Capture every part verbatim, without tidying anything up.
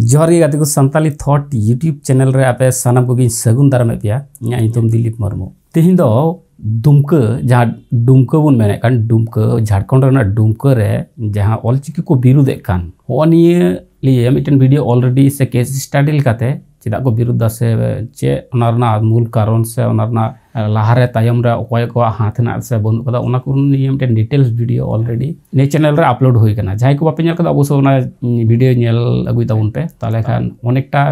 ᱡᱚᱦᱟᱨ ᱜᱮ ᱜᱟᱛᱮ ᱠᱚ, ᱥᱟᱱᱛᱟᱞᱤ ᱛᱷᱚᱴ YouTube ᱪᱮᱱᱮᱞ ᱨᱮ ᱟᱯᱮ ᱥᱟᱱᱟᱢ ᱠᱚᱜᱮᱧ ᱥᱟᱹᱜᱩᱱ ᱫᱟᱨᱟᱢᱮᱫ ᱯᱮᱭᱟ᱾ ᱤᱧᱟᱹᱜ ᱧᱩᱛᱩᱢ ᱫᱤᱞᱤᱯ ᱢᱩᱨᱢᱩ᱾ ᱛᱮᱦᱮᱧ ᱫᱚ ᱫᱩᱢᱠᱟᱹ, ᱡᱟᱦᱟᱸ ᱰᱩᱢᱠᱟᱹ ᱵᱚᱱ ᱢᱮᱱᱮᱫ ᱠᱟᱱ, ᱰᱩᱢᱠᱟᱹ ᱡᱷᱟᱲᱠᱷᱚᱸᱰ ᱨᱮᱱᱟᱜ ᱰᱩᱢᱠᱟᱹ ᱨᱮ ᱡᱟᱦᱟᱸ ᱚᱞᱪᱤᱠᱤ ᱠᱚ ᱵᱤᱨᱩᱫᱷ ᱮᱫ ᱠᱟᱱ, ᱦᱚᱸᱜᱼᱚ ᱱᱤᱭᱟᱹ ᱞᱤᱭᱮ ᱢᱤᱫᱴᱮᱱ ᱵᱷᱤᱰᱤᱭᱳ ᱚᱞᱨᱮᱰᱤ ᱥᱮ ᱠᱮᱥ ᱥᱴᱟᱰᱤ ᱞᱮᱠᱟᱛᱮ ᱪᱮᱫᱟᱜ ᱠᱚ ᱵᱤᱨᱩᱫᱷ ᱫᱟ ᱥᱮ ᱪᱮᱫ ᱚᱱᱟ ᱨᱮᱱᱟᱜ ᱢᱩᱞ ᱠᱟᱨᱚᱱ ᱥᱮ ᱚᱱᱟ ᱨᱮᱱᱟᱜ ᱞᱟᱦᱟᱨᱮ ᱛᱟᱭᱚᱢ ᱨᱮ ᱚᱠᱚᱭ ᱠᱚᱣᱟᱜ ᱦᱟᱛ ᱦᱮᱱᱟᱜ ᱥᱮ ᱵᱟᱹᱱᱩᱜ ᱠᱟᱫᱟ, ᱚᱱᱟ ᱠᱚ ᱱᱤᱭᱮ ᱢᱤᱫᱴᱮᱱ ᱰᱤᱴᱮᱞᱥ ᱵᱷᱤᱰᱤᱭᱳ ᱚᱞᱨᱮᱰᱤ ᱱᱤᱭᱟᱹ ᱪᱮᱱᱮᱞ ᱨᱮ ᱟᱯᱞᱳᱰ ᱦᱩᱭ ᱠᱟᱱᱟ᱾ ᱡᱟᱦᱟᱸᱭ ᱠᱚ ᱵᱟᱯᱮ ᱧᱮᱞ ᱠᱟᱫᱟ, ᱚᱵᱚᱥᱥᱳᱭ ᱚᱱᱟ ᱵᱷᱤᱰᱤᱭᱳ ᱧᱮᱞ ᱟᱹᱜᱩᱭ ᱛᱟᱵᱚᱱ ᱯᱮ, ᱛᱟᱦᱚᱞᱮ ᱠᱷᱟᱱ ᱚᱱᱮᱠᱴᱟ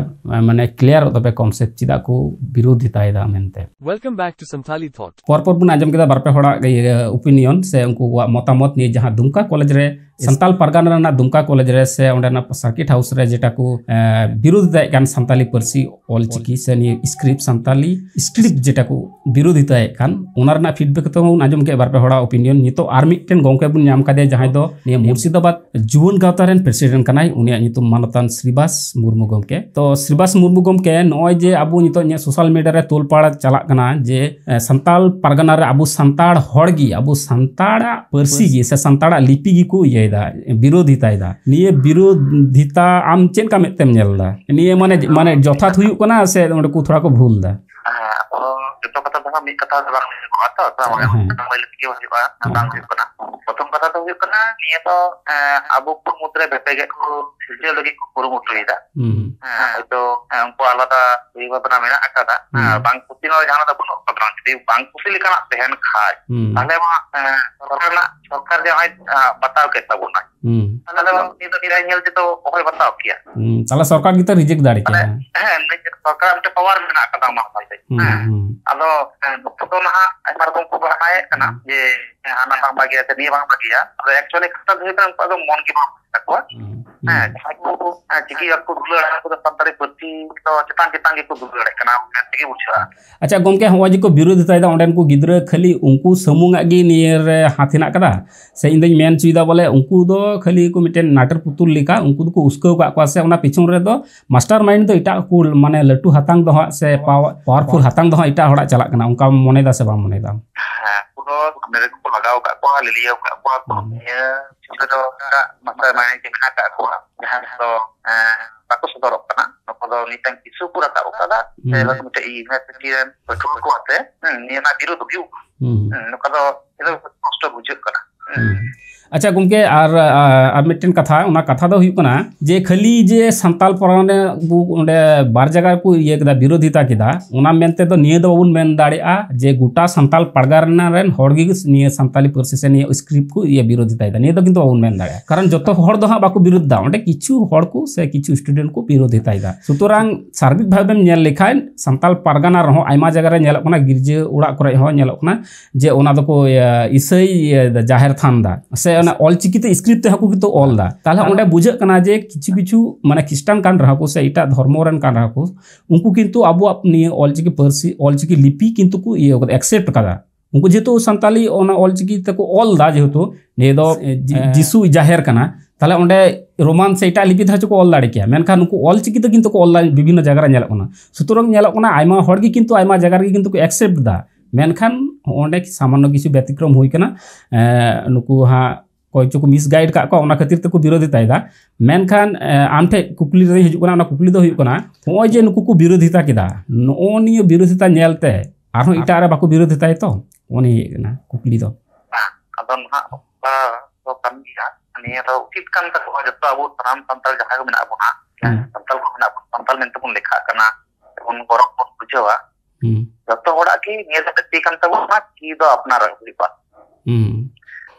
ᱢᱟᱱᱮ ᱠᱞᱤᱭᱟᱨᱚᱜ ᱛᱟᱯᱮ ᱠᱚᱱᱥᱮᱯᱴ ᱪᱮᱫᱟᱜ ᱠᱚ ᱵᱤᱨᱳᱫᱷᱤᱛᱟᱭᱮᱫᱟ ᱢᱮᱱᱛᱮ᱾ Welcome back to Santali Thought. ᱯᱚᱨ ᱯᱚᱨ ᱵᱚᱱ ᱟᱸᱡᱚᱢ ᱠᱮᱫᱟ ᱵᱟᱨ ᱯᱮ ᱦᱚᱲᱟᱜ ᱤᱭᱟᱹ ᱚᱯᱤᱱᱤᱭᱚᱱ ᱥᱮ ᱩᱱᱠᱩᱣᱟᱜ ᱢᱚᱛᱟᱢᱚᱛ ᱱᱤᱭᱮ, ᱡᱟᱦᱟᱸ ᱫᱩᱢᱠᱟ ᱠᱚᱞᱮᱡᱽ ᱨᱮ, ᱥᱟᱱᱛᱟᱞ ᱯᱟᱨᱜᱟᱱᱟ ᱨᱮᱱᱟᱜ ᱫᱩᱢᱠᱟ ᱠᱚᱞᱮᱡᱽ ᱨᱮ ᱥᱮ ᱚᱸᱰᱮᱱᱟᱜ ᱥᱟᱨᱠᱤᱴ ᱦᱟᱣᱩᱥ ᱨᱮ ᱡᱮᱴᱟ ᱠᱚ ᱮ, ᱵᱤᱨᱳᱫᱷᱤᱛᱟᱭᱮᱫ ᱠᱟᱱ ᱥᱟᱱᱛᱟᱞᱤ ᱯᱟᱹᱨᱥᱤ ᱚᱞᱪᱤᱠᱤ ᱥᱮ ᱱᱤᱭᱟᱹ ᱥᱠᱨᱤᱯᱴ, ᱥᱟᱱᱛᱟᱞᱤ ᱥᱠᱨᱤᱯᱴ ᱡᱮᱴᱟ ᱠᱚ ᱵᱤᱨᱳᱫᱷᱤᱛᱟᱭᱮᱫ ᱠᱟᱱ, ᱚᱱᱟ ᱨᱮᱱᱟᱜ ᱯᱷᱤᱰᱵᱮᱠ ᱛᱮᱦᱚᱸ ᱵᱚᱱ ᱟᱸᱡᱚᱢ ᱠᱮᱫ ᱵᱟᱨ ᱯᱮ ᱦᱚᱲᱟᱜ ᱚᱯᱤᱱᱤᱭᱚᱱ᱾ ᱱᱤᱛᱚᱜ ᱟᱨ ᱢᱤᱫᱴᱮᱱ ᱜᱚᱢᱠᱮ ᱵᱚᱱ ᱧᱟᱢ ᱠᱟᱫᱮᱭᱟ, ᱡᱟᱦᱟᱸᱭ ᱫᱚ ᱱᱤᱭᱟᱹ ᱢᱩᱨᱥᱤᱫᱟᱵᱟᱫᱽ ᱡᱩᱣᱟᱹᱱ ᱜᱟᱶᱛᱟ ᱨᱮᱱ ᱯᱨᱮᱥᱤᱰᱮᱱᱴ ᱠᱟᱱᱟᱭ᱾ ᱩᱱᱤᱭᱟᱜ ᱧᱩᱛᱩᱢ ᱢᱟᱱᱚᱛᱟᱱ ᱥᱨᱤᱵᱟᱥ ᱢᱩᱨᱢᱩ ᱜᱚᱢᱠᱮ᱾ ᱛᱚ ᱥᱨᱤᱵᱟᱥ ᱢᱩᱨᱢᱩ ᱜᱚᱢᱠᱮ, ᱱᱚᱜᱼᱚᱭ ᱡᱮ ᱟᱵᱚ ᱱᱤᱛᱚᱜ ᱱᱤᱭᱟᱹ ᱥᱳᱥᱟᱞ ᱢᱤᱰᱤᱭᱟ ᱨᱮ ᱛᱳᱞᱯᱟᱲ ᱪᱟᱞᱟᱜ ᱠᱟᱱᱟ ᱡᱮ ᱮ, ᱥᱟᱱᱛᱟᱲ ᱯᱟᱨᱜᱟᱱᱟ ᱨᱮ ᱟᱵᱚ ᱥᱟᱱᱛᱟᱲ ᱦᱚᱲ ᱜᱮ, ᱟᱵᱚ ᱥᱟᱱᱛᱟᱲᱟᱜ ᱯᱟᱹᱨᱥᱤ ᱜᱮ ᱥᱮ ᱥᱟᱱᱛᱟᱲᱟᱜ ᱞᱤᱯᱤ ᱜᱮᱠᱚ ᱤᱭᱟᱹᱭᱮᱫᱟ, ᱵᱤᱨᱳᱫᱷᱤᱛᱟᱭᱮᱫᱟ᱾ ᱱᱤᱭᱟᱹ ᱵᱤᱨᱳᱫᱷᱤᱛᱟ ᱟᱢ ᱪᱮᱫ ᱞᱮᱠᱟ ᱢᱮᱫ ᱛᱮᱢ ᱧᱮᱞ ᱮᱫᱟ? ᱱᱤᱭᱟᱹ ᱢᱟᱱᱮ, ᱢᱟᱱᱮ ᱡᱚᱛᱷᱟᱛ ᱦᱩᱭᱩᱜ ᱠᱟᱱᱟ ᱥᱮ ᱚᱸᱰᱮ ᱠᱚ ᱛᱷᱚᱲᱟ ᱠᱚ ᱵᱷᱩᱞ ᱮᱫᱟ? ᱦᱮᱸ, ᱟᱫᱚ ᱡᱚᱛᱚ ᱠᱟᱛᱷᱟ ᱫᱚ ᱦᱟᱸᱜ ᱢᱤᱫ ᱠᱟᱛᱷᱟ ᱫᱚ ᱵᱟᱝ ᱞᱟᱹᱭ ᱜᱟᱱᱚᱜᱼᱟ ᱛᱚ, ᱛᱚ ᱦᱮᱸ᱾ ᱵᱟᱝ ᱞᱟᱹᱭ ᱞᱮᱠᱷᱟᱱ ᱜᱮ ᱦᱩᱭᱩᱜᱼᱟ, ᱦᱮᱸ᱾ ᱵᱟᱝ ᱦᱩᱭᱩᱜ ᱠᱟᱱᱟ᱾ ᱯᱨᱚᱛᱷᱚᱢ ᱠᱟᱛᱷᱟ ᱫᱚ ᱦᱩᱭᱩᱜ ᱠᱟᱱᱟ, ᱱᱤᱭᱟᱹ ᱫᱚ, ᱮᱸ, ᱟᱵᱚ ᱠᱚ ᱢᱩᱫᱽᱨᱮ ᱵᱷᱮᱯᱮᱜᱮᱫ ᱠᱚ ᱥᱤᱨᱡᱟᱹᱣ ᱞᱟᱹᱜᱤᱫ ᱠᱚ ᱠᱩᱨᱩᱢᱩᱴᱩᱭᱮᱫᱟ᱾ ᱦᱩᱸ᱾ ᱦᱮᱸ, ᱦᱚᱭᱛᱳ, ᱦᱮᱸ, ᱩᱱᱠᱩ ᱟᱞᱟᱫᱟ ᱩᱭᱦᱟᱹᱨ ᱵᱷᱟᱵᱽᱱᱟ ᱢᱮᱱᱟᱜ ᱟᱠᱟᱫᱟ᱾ ᱦᱩᱸ᱾ ᱦᱮᱸ, ᱵᱟᱝ ᱠᱩᱥᱤ ᱱᱚᱣᱟ ᱡᱟᱦᱟᱸ ᱫᱚ ᱵᱟᱹᱱᱩᱜ ᱟᱠᱟᱫᱟ, ᱡᱩᱫᱤ ᱵᱟᱝ ᱠᱩᱥᱤ ᱞᱮᱠᱟᱱᱟᱜ ᱛᱟᱦᱮᱱ ᱠᱷᱟᱡ, ᱦᱩᱸ᱾ ᱛᱟᱦᱞᱮ ᱢᱟ, ᱦᱮᱸ, ᱥᱚᱨᱠᱟᱨ ᱨᱮᱱᱟᱜ, ᱥᱚᱨᱠᱟᱨ ᱡᱟᱦᱟᱸᱭ, ᱟᱸ, ᱵᱟᱛᱟᱣ ᱠᱮᱫ ᱛᱟᱵᱚᱱᱟᱭ, ᱦᱩᱸ᱾ ᱛᱟᱦᱞᱮ ᱫᱚ ᱩᱱᱤ ᱫᱚ ᱱᱤᱨᱟᱭ ᱧᱮᱞ ᱛᱮᱫᱚ ᱚᱦᱚᱭ ᱵᱟᱛᱟᱣ ᱠᱮᱭᱟ᱾ ᱦᱩᱸ, ᱛᱟᱦᱞᱮ ᱥᱚᱨᱠᱟᱨ ᱜᱮᱛᱚ ᱨᱤᱡᱮᱠᱴ ᱫᱟᱲᱮ ᱛᱟᱦᱞᱮ, ᱠᱮᱭᱟ᱾ ᱦᱮᱸ, ᱱᱤᱡᱮ ᱥᱚᱨᱠᱟᱨᱟᱜ ᱢᱤᱫᱴᱮᱱ ᱯᱟᱣᱟᱨ ᱢᱮᱱᱟᱜ ᱟᱠᱟᱫᱟ ᱚᱱᱟ ᱦᱚᱛᱮᱡ ᱛᱮ᱾ ᱦᱩᱸ, ᱦᱮᱸ᱾ ᱦᱩᱸ᱾ ᱟᱫᱚ, ᱦᱮᱸ, ᱱᱩᱠᱩ ᱫᱚ ᱱᱟᱦᱟᱜ ᱟᱭᱢᱟ ᱨᱚᱠᱚᱢ ᱠᱚ ᱵᱟᱦᱱᱟᱭᱮᱫ ᱠᱟᱱᱟ ᱦᱩᱸ᱾ ᱡᱮ, ᱦᱮᱸ, ᱦᱟᱱᱟ ᱵᱟᱝ ᱵᱷᱟᱜᱮᱭᱟ ᱥᱮ ᱱᱤᱭᱟᱹ ᱵᱟᱝ ᱵᱷᱟᱜᱮᱭᱟ᱾ ᱟᱫᱚ actually ᱠᱟᱛᱷᱟ ᱫᱚ ᱦᱩᱭᱩᱜ ᱠᱟᱱᱟ, ᱩᱱᱠᱩᱣᱟᱜ ᱫᱚ ᱢᱚᱱ ᱜᱮ ᱵᱟᱝ ᱛᱟᱠᱚᱣᱟ᱾ ᱦᱩᱸ, ᱦᱩᱸ᱾ ᱦᱮᱸ, ᱡᱟᱦᱟᱸᱭ ᱠᱚ, ᱦᱮᱸ, ᱪᱤᱠᱤ ᱵᱟᱠᱚ ᱫᱩᱞᱟᱹᱲᱟ, ᱩᱱᱠᱩ ᱫᱚ ᱥᱟᱱᱛᱟᱲᱤ ᱯᱟᱹᱨᱥᱤ ᱫᱚ ᱪᱮᱛᱟᱱ ᱪᱮᱛᱟᱱ ᱜᱮᱠᱚ ᱫᱩᱞᱟᱹᱲᱮᱫ ᱠᱟᱱᱟ ᱢᱮᱱ ᱛᱮᱜᱮ ᱵᱩᱡᱷᱟᱹᱜᱼᱟ᱾ ᱟᱪᱪᱷᱟ ᱜᱚᱢᱠᱮ, ᱦᱚᱸᱜᱼᱚᱭ ᱡᱮ ᱠᱚ ᱵᱤᱨᱳᱫᱷᱤᱛᱟᱭᱮᱫᱟ, ᱚᱸᱰᱮᱱ ᱠᱚ ᱜᱤᱫᱽᱨᱟᱹ ᱠᱷᱟᱹᱞᱤ ᱩᱱᱠᱩ ᱥᱩᱢᱩᱝᱟᱜ ᱜᱮ ᱱᱤᱭᱟᱹ ᱨᱮ ᱦᱟᱛ ᱦᱮᱱᱟᱜ ᱠᱟᱫᱟ? ᱥᱮ ᱤᱧ ᱫᱚᱧ ᱢᱮᱱ ᱦᱚᱪᱚᱭᱮᱫᱟ ᱵᱚᱞᱮ ᱩᱱᱠᱩ ᱫᱚ ᱠᱷᱟᱹᱞᱤ ᱠᱚ ᱢᱤᱫᱴᱮᱱ ᱱᱟᱴᱚᱨ ᱯᱩᱛᱩᱞ ᱞᱮᱠᱟ, ᱩᱱᱠᱩ ᱫᱚᱠᱚ ᱩᱥᱠᱟᱹᱣ ᱠᱟᱜ ᱠᱚᱣᱟ ᱥᱮ ᱚᱱᱟ ᱯᱤᱪᱷᱚᱱ ᱨᱮᱫᱚ ᱢᱟᱥᱴᱟᱨ ᱢᱟᱭᱤᱱᱰ ᱫᱚ ᱮᱴᱟᱜ ᱠᱚ, ᱢᱟᱱᱮ ᱞᱟᱹᱴᱩ ᱦᱟᱛᱟᱝ ᱫᱚ ᱦᱟᱸᱜ ᱥᱮ ᱯᱟᱣᱟᱨ, ᱯᱟᱣᱟᱨᱯᱷᱩᱞ ᱦᱟᱛᱟᱝ ᱫᱚ ᱦᱟᱸᱜ ᱮᱴᱟᱜ ᱦᱚᱲᱟᱜ ᱪᱟᱞᱟᱜ ᱠᱟᱱᱟ, ᱚᱱᱠᱟᱢ ᱢᱚᱱᱮᱭᱮᱫᱟ ᱥᱮ ᱵᱟᱢ ᱢᱚᱱᱮᱭᱮᱫᱟ? ᱦᱮᱸ, ᱩᱱᱠᱩ ᱫᱚ ᱥᱟᱢᱱᱮ ᱨᱮᱜᱮ ᱠᱚ ᱞᱟᱜᱟᱣ ᱟᱠᱟᱫ ᱠᱚᱣᱟ, ᱞᱤᱞᱤᱭᱟᱹᱣ ᱟᱠᱟᱫ ᱠᱚᱣᱟ ᱠᱚ᱾ ᱦᱩᱸ᱾ ᱱᱤᱭᱟᱹ ᱯᱤᱪᱷᱚᱱ ᱨᱮᱫᱚ ᱮᱴᱟᱜ ᱢᱟᱥᱴᱟᱨ ᱢᱟᱭᱤᱱᱰ ᱜᱮ ᱢᱮᱱᱟᱜ ᱟᱠᱟᱫ ᱠᱚᱣᱟ, ᱡᱟᱦᱟᱸ ᱫᱚ, ᱮᱸ, ᱵᱟᱠᱚ ᱥᱚᱫᱚᱨᱚᱜ ᱠᱟᱱᱟ᱾ ᱱᱚᱣᱟ ᱫᱚ ᱢᱤᱫᱴᱟᱝ ᱤᱥᱩ ᱠᱚ ᱨᱟᱠᱟᱵ ᱟᱠᱟᱫᱟ᱾ ᱥᱮ ᱦᱩᱸ᱾ ᱢᱤᱫᱴᱮᱡ ᱤᱭᱩᱱᱤᱵᱷᱟᱨᱥᱤᱴᱤ ᱨᱮᱱ ᱯᱟᱹᱴᱷᱩᱣᱟᱹ ᱠᱚ ᱟᱛᱮ, ᱦᱩᱸ, ᱱᱤᱭᱟᱹ ᱨᱮᱱᱟᱜ ᱵᱤᱨᱳᱫ ᱦᱩᱭᱩᱜ ᱠᱟᱱᱟ᱾ ᱦᱩᱸ᱾ ᱦᱩᱸ, ᱱᱚᱝᱠᱟ ᱫᱚ ᱪᱮᱫᱟᱜ ᱠᱚᱥᱴᱚ ᱵᱩᱡᱷᱟᱹᱜ ᱠᱟᱱᱟ? ᱦᱩᱸ᱾ ᱟᱪᱪᱷᱟ ᱜᱚᱢᱠᱮ, ᱟᱨ, ᱟᱨ ᱢᱤᱫᱴᱮᱱ ᱠᱟᱛᱷᱟ, ᱚᱱᱟ ᱠᱟᱛᱷᱟ ᱫᱚ ᱦᱩᱭᱩᱜ ᱠᱟᱱᱟ ᱡᱮ ᱠᱷᱟᱹᱞᱤ ᱡᱮ ᱥᱟᱱᱛᱟᱞ ᱯᱟᱨᱜᱟᱱᱟ ᱵᱚ ᱚᱸᱰᱮ ᱵᱟᱨ ᱡᱟᱭᱜᱟ ᱨᱮᱠᱚ ᱤᱭᱟᱹ ᱠᱮᱫᱟ, ᱵᱤᱨᱳᱫᱷᱤᱛᱟ ᱠᱮᱫᱟ, ᱚᱱᱟ ᱢᱮᱱᱛᱮ ᱫᱚ ᱱᱤᱭᱟᱹ ᱫᱚ ᱵᱟᱵᱚᱱ ᱢᱮᱱ ᱫᱟᱲᱮᱭᱟᱜᱼᱟ ᱡᱮ ᱜᱚᱴᱟ ᱥᱟᱱᱛᱟᱞ ᱯᱟᱨᱜᱟᱱᱟ ᱨᱮᱱ ᱦᱚᱲ ᱜᱮ ᱱᱤᱭᱟᱹ ᱥᱟᱱᱛᱟᱞᱤ ᱯᱟᱹᱨᱥᱤ ᱥᱮ ᱱᱤᱭᱟᱹ ᱥᱠᱨᱤᱯᱴ ᱠᱚ ᱤᱭᱟᱹ ᱵᱤᱨᱳᱫᱷᱤᱛᱟᱭᱮᱫᱟ᱾ ᱱᱤᱭᱟᱹ ᱫᱚ ᱠᱤᱱᱛᱩ ᱵᱟᱵᱚᱱ ᱢᱮᱱ ᱫᱟᱲᱮᱭᱟᱜᱼᱟ, ᱠᱟᱨᱚᱱ ᱡᱚᱛᱚ ᱦᱚᱲ ᱫᱚ ᱦᱟᱸᱜ ᱵᱟᱠᱚ ᱵᱤᱨᱳᱫᱷ ᱫᱟ, ᱚᱸᱰᱮ ᱠᱤᱪᱷᱩ ᱦᱚᱲ ᱠᱚ ᱥᱮ ᱠᱤᱪᱷᱩ ᱥᱴᱩᱰᱮᱱᱴ ᱠᱚ ᱵᱤᱨᱳᱫᱷᱤᱛᱟᱭᱮᱫᱟ᱾ ᱥᱩᱛᱚᱨᱟᱝ ᱥᱟᱨᱵᱤᱠ ᱵᱷᱟᱵᱮᱢ ᱧᱮᱞ ᱞᱮᱠᱷᱟᱱ ᱥᱟᱱᱛᱟᱞ ᱯᱟᱨᱜᱟᱱᱟ ᱨᱮᱦᱚᱸ ᱟᱭᱢᱟ ᱡᱟᱭᱜᱟ ᱨᱮ ᱧᱮᱞᱚᱜ ᱠᱟᱱᱟ, ᱜᱤᱨᱡᱟᱹ ᱚᱲᱟᱜ ᱠᱚᱨᱮ ᱦᱚᱸ ᱧᱮᱞᱚᱜ ᱠᱟᱱᱟ ᱡᱮ ᱚᱱᱟ ᱫᱚᱠᱚ, ᱤᱭᱟᱹ, ᱤᱥᱟᱹᱭ, ᱤᱭᱟᱹ, ᱡᱟᱦᱮᱨ ᱛᱷᱟᱱ ᱫᱟ, ᱥᱮ ᱚᱱᱟ ᱚᱞᱪᱤᱠᱤ ᱛᱮ ᱥᱠᱨᱤᱯᱴ ᱛᱮᱦᱚᱸ ᱠᱚ ᱠᱤᱱᱛᱩ ᱚᱞ ᱫᱟ᱾ ᱛᱟᱦᱞᱮ ᱚᱸᱰᱮ ᱵᱩᱡᱷᱟᱹᱜ ᱠᱟᱱᱟ ᱡᱮ ᱠᱤᱪᱷᱩ ᱠᱤᱪᱷᱩ ᱢᱟᱱᱮ ᱠᱷᱨᱤᱥᱴᱟᱱ ᱠᱟᱱ ᱨᱮᱦᱚᱸ ᱠᱚ ᱥᱮ ᱮᱴᱟᱜ ᱫᱷᱚᱨᱢᱚ ᱨᱮᱱ ᱠᱟᱱ ᱨᱮᱦᱚᱸ ᱠᱚ, ᱩᱱᱠᱩ ᱠᱤᱱᱛᱩ ᱟᱵᱚᱣᱟᱜ ᱱᱤᱭᱟᱹ ᱚᱞᱪᱤᱠᱤ ᱯᱟᱹᱨᱥᱤ, ᱚᱞᱪᱤᱠᱤ ᱞᱤᱯᱤ ᱠᱤᱱᱛᱩ ᱠᱚ ᱤᱭᱟᱹ ᱠᱟᱫᱟ, ᱮᱠᱥᱮᱯᱴ ᱠᱟᱫᱟ᱾ ᱩᱱᱠᱩ ᱡᱮᱦᱮᱛᱩ ᱥᱟᱱᱛᱟᱞᱤ ᱚᱱᱟ ᱚᱞᱪᱤᱠᱤ ᱛᱮᱠᱚ ᱚᱞ ᱫᱟ, ᱡᱮᱦᱮᱛᱩ ᱱᱤᱭᱟᱹ ᱫᱚ, ᱮ, ᱡᱤ-, ᱦᱮᱸ᱾ ᱡᱤᱥᱩ ᱡᱟᱦᱮᱨ ᱠᱟᱱᱟ, ᱛᱟᱦᱞᱮ ᱚᱸᱰᱮ ᱨᱳᱢᱟᱱ ᱥᱮ ᱮᱴᱟᱜ ᱞᱤᱯᱤ ᱛᱮᱦᱚᱸ ᱪᱚᱠᱚ ᱚᱞ ᱫᱟᱲᱮ ᱠᱮᱭᱟ, ᱢᱮᱱᱠᱷᱟᱱ ᱩᱱᱠᱩ ᱚᱞᱪᱤᱠᱤ ᱛᱮ ᱠᱤᱱᱛᱩ ᱠᱚ ᱚᱞ ᱫᱟ, ᱵᱤᱵᱷᱤᱱᱱᱚ ᱡᱟᱭᱜᱟ ᱨᱮ ᱧᱮᱞᱚᱜ ᱠᱟᱱᱟ᱾ ᱥᱩᱛᱚᱨᱟᱝ ᱧᱮᱞᱚᱜ ᱠᱟᱱᱟ ᱟᱭᱢᱟ ᱦᱚᱲ ᱜᱮ ᱠᱤᱱᱛᱩ ᱟᱭᱢᱟ ᱡᱟᱭᱜᱟ ᱨᱮᱜᱮ ᱠᱤᱱᱛᱩ ᱠᱚ ᱮᱠᱥᱮᱯᱴ ᱫᱟ, ᱢᱮᱱᱠᱷᱟᱱ ᱚᱸᱰᱮ ᱥᱟᱢᱟᱱᱱᱚ ᱠᱤᱪᱷᱩ ᱵᱮᱛᱤᱠᱨᱚᱢ ᱦᱩᱭ ᱠᱟᱱᱟ᱾ ᱮ, ᱱᱩᱠᱩ ᱦᱟᱸᱜ ᱚᱠᱚᱭ ᱪᱚᱠᱚ ᱢᱤᱥᱜᱟᱭᱤᱰ ᱠᱟᱜ ᱠᱚᱣᱟ, ᱚᱱᱟ ᱠᱷᱟᱹᱛᱤᱨ ᱛᱮᱠᱚ ᱵᱤᱨᱳᱫᱷᱤᱛᱟᱭᱮᱫᱟ᱾ ᱢᱮᱱᱠᱷᱟᱱ, ᱮ, ᱟᱢ ᱴᱷᱮᱡ ᱠᱩᱠᱞᱤ ᱨᱮ ᱦᱤᱡᱩᱜ ᱠᱟᱱᱟ, ᱚᱱᱟ ᱠᱩᱠᱞᱤ ᱫᱚ ᱦᱩᱭᱩᱜ ᱠᱟᱱᱟ, ᱱᱚᱜᱼᱚᱭ ᱡᱮ ᱱᱩᱠᱩ ᱠᱚ ᱵᱤᱨᱳᱫᱷᱤᱛᱟ ᱠᱮᱫᱟ, ᱱᱚᱜᱼᱚ ᱱᱤᱭᱟᱹ ᱵᱤᱨᱳᱫᱷᱤᱛᱟ ᱧᱮᱞᱛᱮ ᱟᱨᱦᱚᱸ ᱮᱴᱟᱜ ᱨᱮ ᱵᱟᱠᱚ ᱵᱤᱨᱳᱫᱷᱤᱛᱟᱭᱟ ᱛᱚ? ᱚᱱᱟ ᱤᱭᱟᱹ ᱠᱟᱱᱟ, ᱠᱩᱠᱞᱤ ᱫᱚ᱾ ᱟᱫᱚ ᱱᱟᱦᱟᱜ ᱚᱱᱠᱟ ᱫᱚ ᱠᱟᱱ ᱜᱮᱭᱟ᱾ ᱱᱤᱭᱟᱹ ᱫᱚ ᱩᱪᱤᱛ ᱠᱟᱱ ᱛᱟᱠᱚᱣᱟ ᱡᱚᱛᱚ ᱟᱵᱚ ᱥᱟᱱᱟᱢ ᱥᱟᱱᱛᱟᱲ ᱡᱟᱦᱟᱸᱭ ᱠᱚ ᱢᱮᱱᱟᱜ ᱵᱚᱱᱟ, ᱦᱩᱸ᱾ ᱥᱟᱱᱛᱟᱲ ᱠᱚ ᱢᱮᱱᱟᱜ ᱵᱚᱱᱟ, ᱥᱟᱱᱛᱟᱲ ᱢᱮᱱᱛᱮ ᱵᱚᱱ ᱞᱮᱠᱷᱟᱜ ᱠᱟᱱᱟ, ᱥᱮᱵᱚᱱ ᱜᱚᱨᱚᱵ ᱵᱚᱱ ᱵᱩᱡᱷᱟᱹᱣᱟ᱾ ᱦᱩᱸ᱾ ᱡᱚᱛᱚ ᱦᱚᱲᱟᱜ ᱜᱮ ᱱᱤᱭᱟᱹ ᱫᱚ ᱞᱟᱹᱠᱛᱤ ᱠᱟᱱ ᱛᱟᱵᱚᱱᱟ, ᱪᱤ ᱫᱚ ᱟᱯᱱᱟᱨᱟᱜ ᱦᱩᱭᱩᱜᱼᱟ᱾ ᱦᱩᱸ᱾